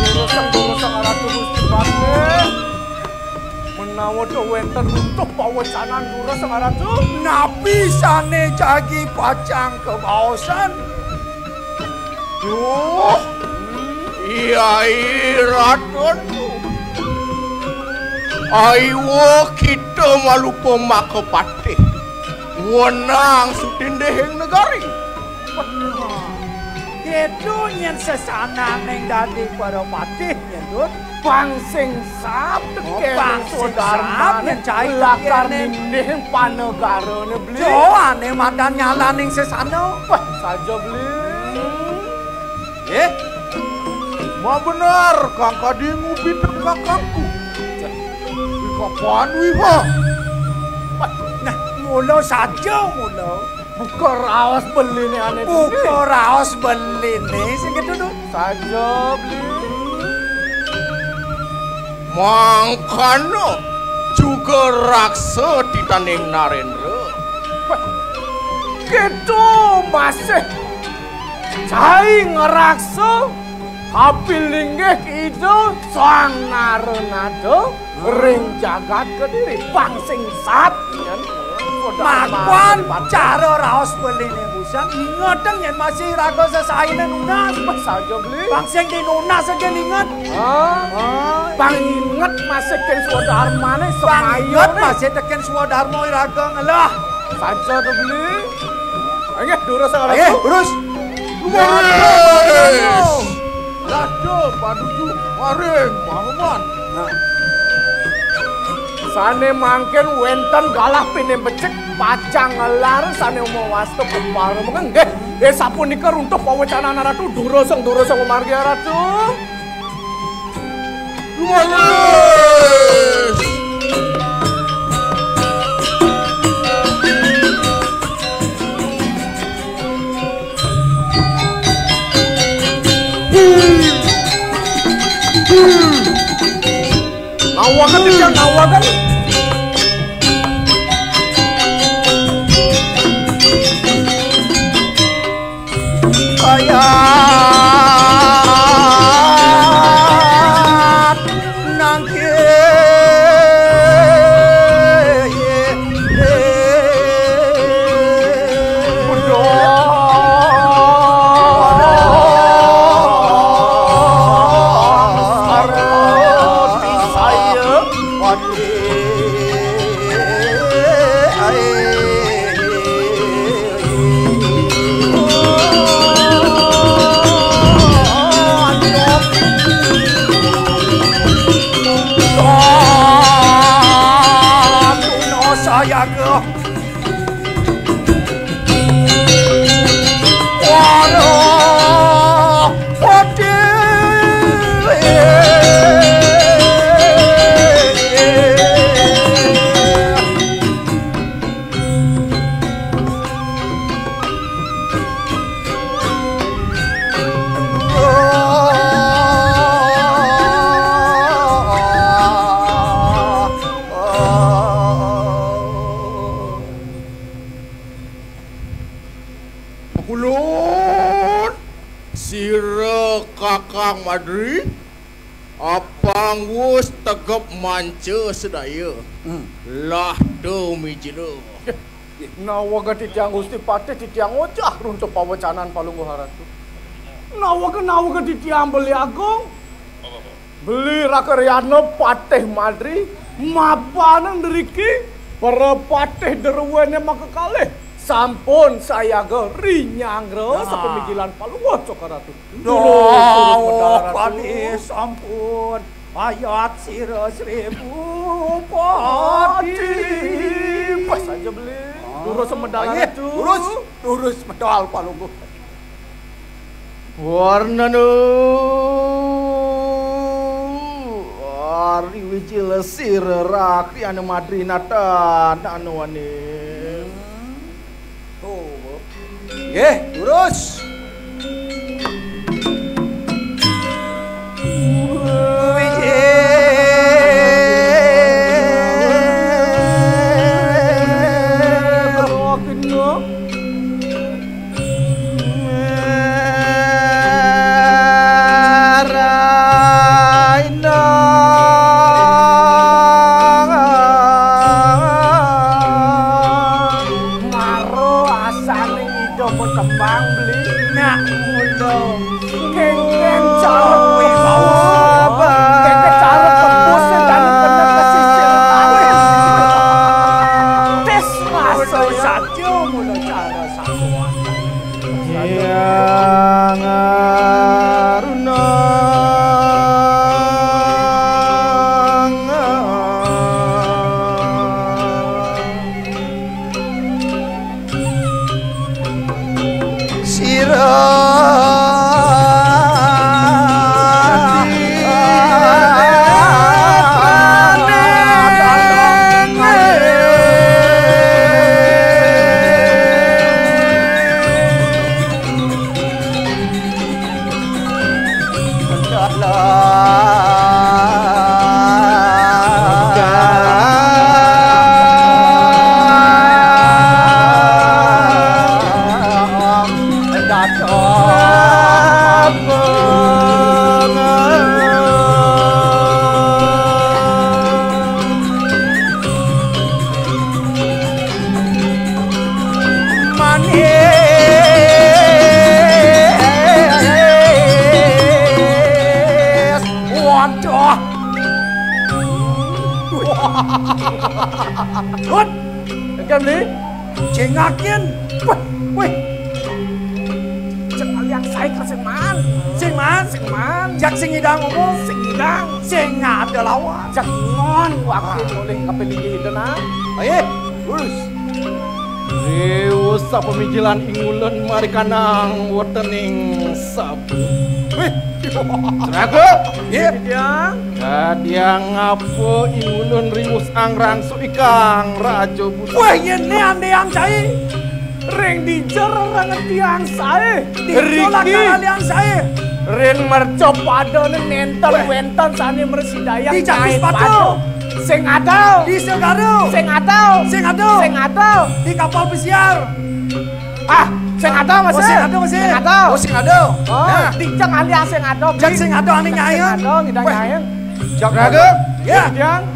Durusang, durusang, Ratu Gusti Patih. Menawa to wénten runtuh pawecanan durusang, Ratu. Napi sané jagi pacang kabaosan? Duh, Yai Raden. Aiwa kita malupa makapatih. Wenang sutindihing negari. Kéto nyén sesananing dadi parapatih nyén, Dut. Pang sing sap tekén Pang sing swadharmané sap cai lakar tekén nindihing panegarané beli. Jo, ané madan nyalaning sesana. Wah, saja beli. Eh, mabener kang kadi ngubitang kakangku. Di kapan wiha? Wah, nah, mula saja mula. Buka raos beliné ané. Buka raos beliné sing kedudu. Saja beli. Mangkana juga raksa titaning Narendra. Kéto masih cai ngraksa kapilinggih Ida Sang Naranada ring jagat Kediri. Pang sing sat. Mapan cara raos beliné busan, ingetang yén masih raga sesainé nunas. Saja beli. Pang sing dinunas saja inget. Ah. Pang inget masih kén swadharmané semayané. Masih tekén swadharma iraga ngelah. Saja to beli. Ayo, durus. Ayo, durus. Lumaris. Raja panuju maring Panuman. Nah. Sané mangkin wénten galah pinih becik pacang ngelar sané mawasta kumpara mengenggih. Eh, sapunika runtuh pawecanan Ratu, durusang, durusang pamargi Ratu. Lumaris. Nawakan dia, nawakan. Kaya nangkil. Ayaga. Wara pati. Kulun, sira Kakang Madri, apang wus tegep manca sedaya. Hmm. Lah tumijila. Nawega titiang Gusti Patih, titiang wecah runtuh pawecanan Palungguh Ratu. Nawega, nawega titiang Beli Agung. Beli Raka Riana Patih Madri, mapanang driki, para patih druéné makakalih. Sampun sayaga rinyanggra sapamijilan Palungguh Cokor Ratu. Turus, turus medal, Ratu. Padi sampun ayat sira seribu padi. Pas aja Beli. Ah. Turus medal, Ratu. Turus, turus medal Palungguh. Warnana Ari Wijil sira Rakriana Madri natan anuane. Hmm. Oh. Nggih, lurus. Wijil. Maro asaning ida makembang Beli. Nak mula. Kénkén carep wibawa. Kénkén carep tembus sing dadi bener pesisir. Tis rasa saja mula cara sakuan. Hyang Aruna. Sira Manis. Waduh. Hut. Engken, Beli. Jengakin. Wah, wih. Cek aliang saé ka sing maan. Sing maan? Sing maan. Jak sing ngidang ngomong. Sing ngidang. Sing ada lawan. Jak ngon wakin olih kaping inggih ida nah. Ayo, lurus. Riwus sapamijilan ingulun marikanang wetening sabu. Wih. Raga. Nggih. Kadiang. Kadiang ngapa ingulun riwus angrangsu ikang Raja Buta? Wah, yén né andéang cai. Ring dija rerengetiang saé. Dija lakar aliang saé. Ring mercapadane nénten wénten sané mrasidayang. Di Catus Patu. Sing ada. Di Segara. Sing ada. Sing ada. Sing ada. Di kapal pesiar. Ah, sing ada, Mas. Oh, sing ada, Mas. Sing ada. Oh, sing ada. Oh, nah. Dija aliang sing ada. Jan sing ada ané nyai. Sing ada, ngidang nyai. Jak Raga? Ya.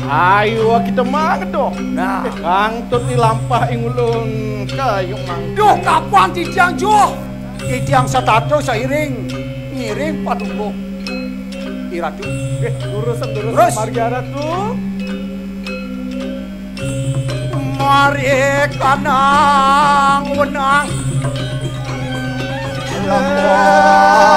Ayo kita mangedo. Nah, kang tut di lampah ingulun kayu mang. Duh, kapan titiang juh? Titiang setata sairing ngiring paduka. Iratu. Eh, lurus, lurus. Terus. Margi Ratu. Mari kanang wenang. Lepot.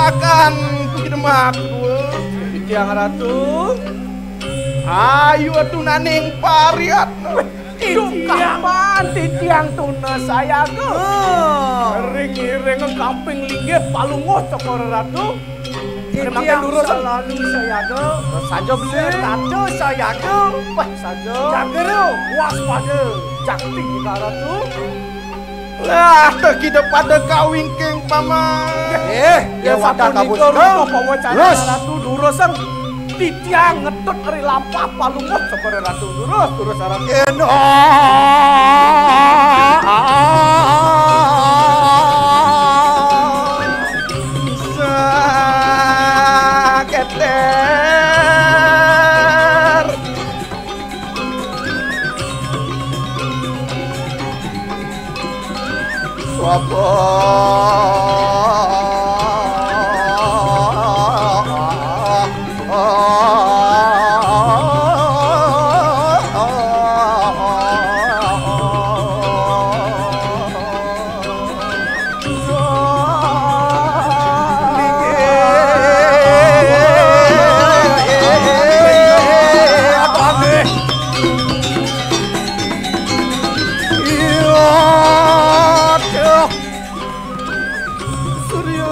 Akan ku demak. Titiang Ratu. Ayu atunaning pariat. Titiang, kapan titiang tuna sayaga? Oh. Ring iring kamping linggih palungguh Cokor Ratu. Titiang durus selalu sayaga. Saja beli. Ratu sayaga. Wah, saja. Jaga waspada. Jakti kita Ratu. Lah, teh kita pada kawingking, Paman. Eh, ya, wadah sapunika kabus. Rupa pawacana. Terus. Ratu durus, Sang. Titiang ngetut ri lampah palungguh Cokor Ratu. Durus, durus, Ratu. Eno. Saketer. Sapa? Surya.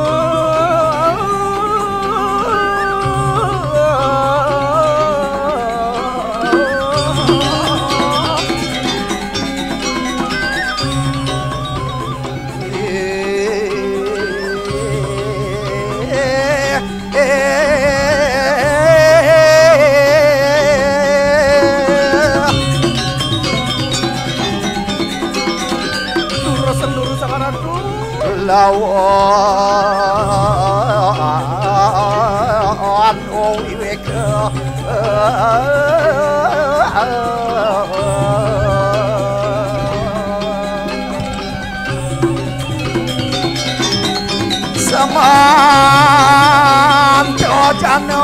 Durus senduru Sang Ratu. Lawan wiwek. Samantha jana.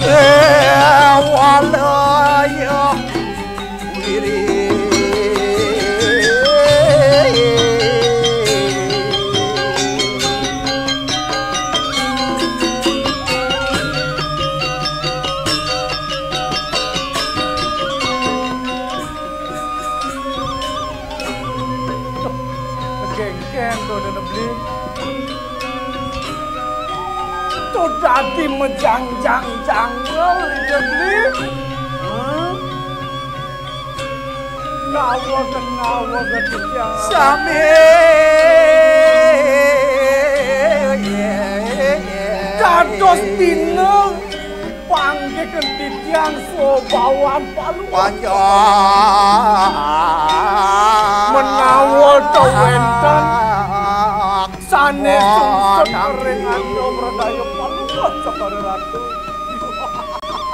Eh, walaya. Gengkeng to dene beli. To dadi mejangjang jangel ide beli. Hah? Nawa kenawa gedhe. Sami. Dados dina panggih titiang sobawan palu. Panjang. Menawa ta wenten sane sungsut ring anda mradaya palu, Cokor Ratu.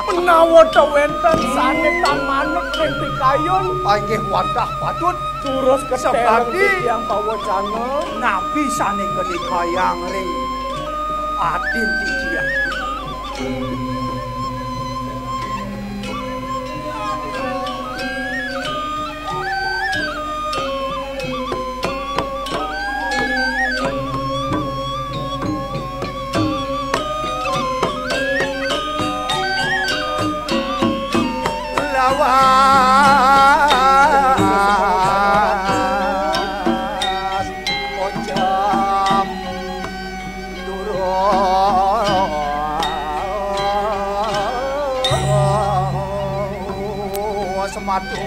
Menawa ta wenten sane tan manut ring pikayun. Inggih wadah patut. Durus ketel titiang pawacana. Napi sane kadikayang ring adin titiang. Lawas ojam. Durus semadu.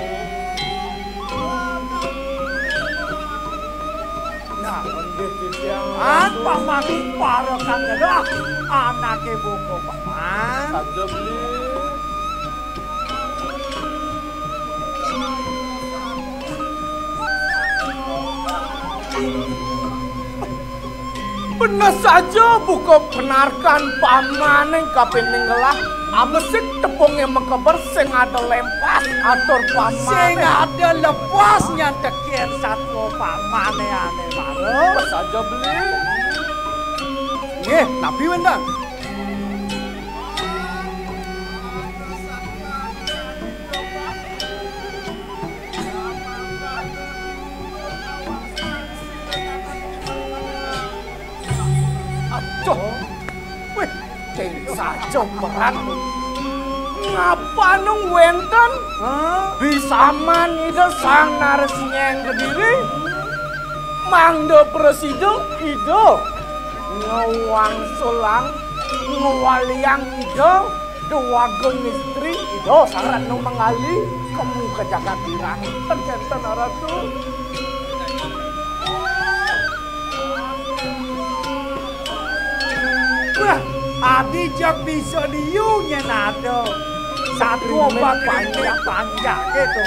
Nah, nggih titiang. An pamangku para kang gelah anake buka paman. Saja beli. Bener saja buka penarkan pamaning kapining ngelah amesik tepunge mekeber sing ada lempas atur pamane. Sing ada lepas nyantekin satwa pamane ane mara. Saja beli. Nggih, napi wenten? Saja berat. Ngapa nung wénten? Hah? Bisaman Ida Sang Narasingha ing Kediri, mangda prasida Ida ngwangsulang, ngwaliang Ida Déwagung Istri, Ida Sang Ratna Manggali, kemu ka jagat Wirang. Ten kénten, Ratu. Wah, adi jak bisa diu nyén ada. Satu obat panjak-panjak gitu.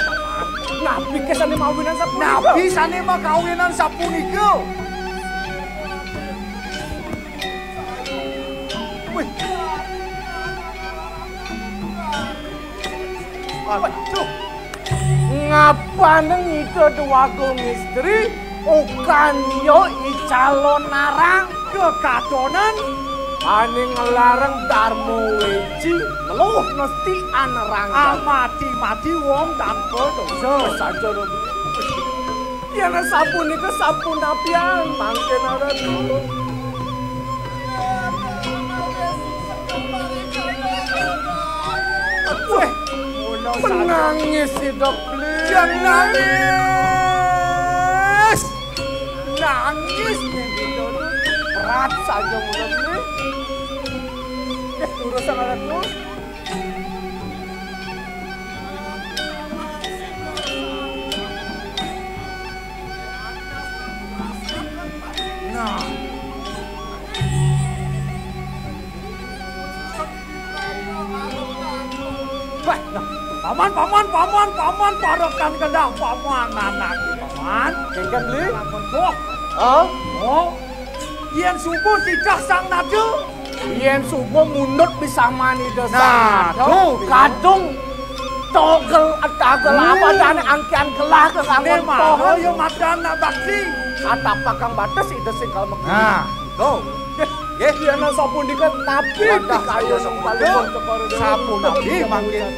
Napi ké sané mawinan sapunika? Napi sané makawinan sapunika? Wih. Aduh. Ngapaning Ida Déwagung Istri, ukan ya icalonarang kekadonan ané nglarang Darma Wéji, ngeluh mesti anerang. Amati-mati wong tanpa dosa. Wis aja, Robi. Yén sapunika sampun apian mangkin, Ratu. Wéh, menangis Ida Beli. Jang nangis. Nangis ning Ida Beli. Berat saja Ida Beli. Wéh, durus, Ratu. Nah. Wah, nah. Paman, paman, paman, paman, parekan kendang, paman, anak, paman. Kéngkén, Beli? Paman, boh. Oh? Oh. Yén subuh titah sang nada. Yén suba mundut bisaman Ida Sang Nada, tuh, kadung togel, tagel, hmm, apa adané angkihan gelah ka kanggon. Memang, poho ya madan nak bakti. Atapakang bates Ida sing kalmekti. Nah, tuh. Nggih. Yén sapunika napi pikayun Palungguh Cokor Dewa? Sapunapi mangkin?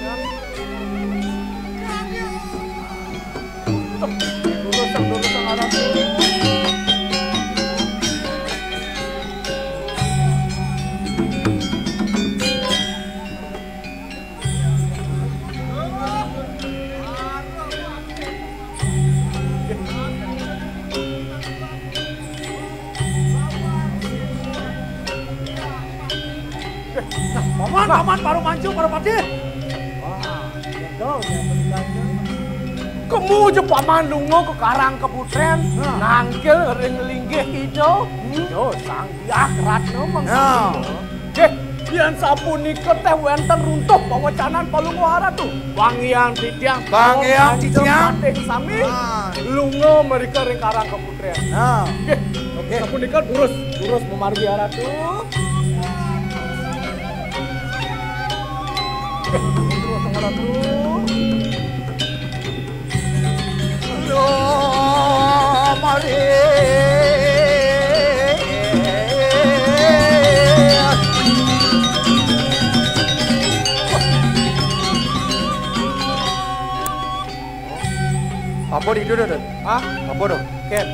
Nah, paman, paman, para mancu, para patih. Wah, betul ya, betul. Kemu ja paman lunga ka Karang Kaputrén, nah, nangkil ring linggih Ida. Hmm. Yo, Sang Hyang Ratna Mangkali. Nah. Nggih, yén sapunika téh wénten runtuh pawecanan Palungguh Ratu. Wangiang titiang, wangiang titiang. Patih sami. Ah. Lunga mrika ring Karang Kaputrén. Nah. Nggih. Oke. Sapunika durus, durus mamargi Ratu. Nggih, durus Ratu. Lho, mari. Apa ditu, Dut? Hah? Apa, Dut? Kén.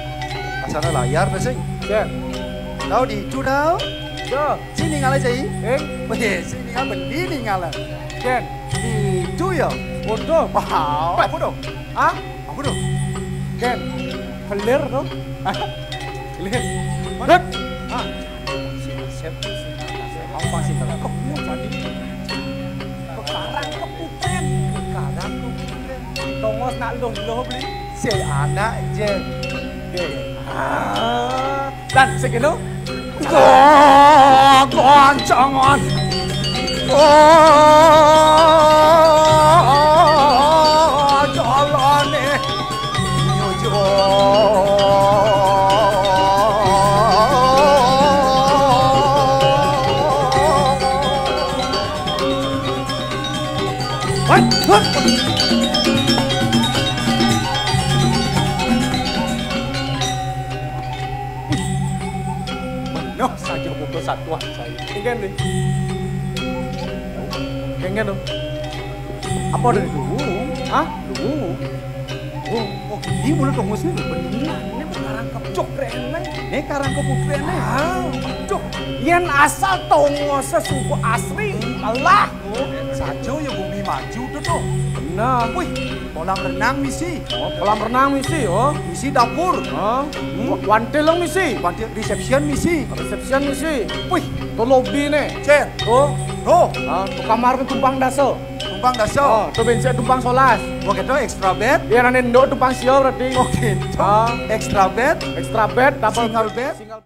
Asana layar to, sing. Kén. Tau ditu, tau? Yo. Sing ningalé, Cai. Eh? Wéh, sing ningalé, bendi ningalé. Kén. Ditu ya. Waduh. Wah, apa to? Hah? Apa to? Kén. Kelir to. Kelir. Mana? Hah? Sing, sing, sing, sing. Apa sing? Kok mau jadi? Kekarang Kaputrén. Kekarang Kaputrén. Tongos nak luh-luh beli. Si anak je. Deh. Ah. Dan segeno. Go-, goncangan. Oh, jalane. Nyuju. Hei, hei. Bener saja buka satuan saya. Kéngkén, Bli. Kéngkén, to. Apa to? Luwu. Hah? Luwu. Oh, oh, ini mulai tongos ini bener. Ini karang kepcok reneng. Ini karang kepcok reneng. Ah, cok. Yen asal tongos suku asli, alah. Oh, saja ya bumi maju tuh tuh. Bener. Wih, kolam renang misi. Oh, kolam renang misi, oh. Misi dapur. Oh. Hmm. Wantil misi. Wantil reception misi. Reception misi. Wih, to lobby nih. Cek. Oh. Oh. Ah, to kamar ke tumpang daso. Tumpang daso. Oh, to bencik tumpang solas. Wah, kita extra bed. Ya, nanti ndok tumpang sio berarti. Oke. Ah. Extra bed. Extra bed, double single bed. Single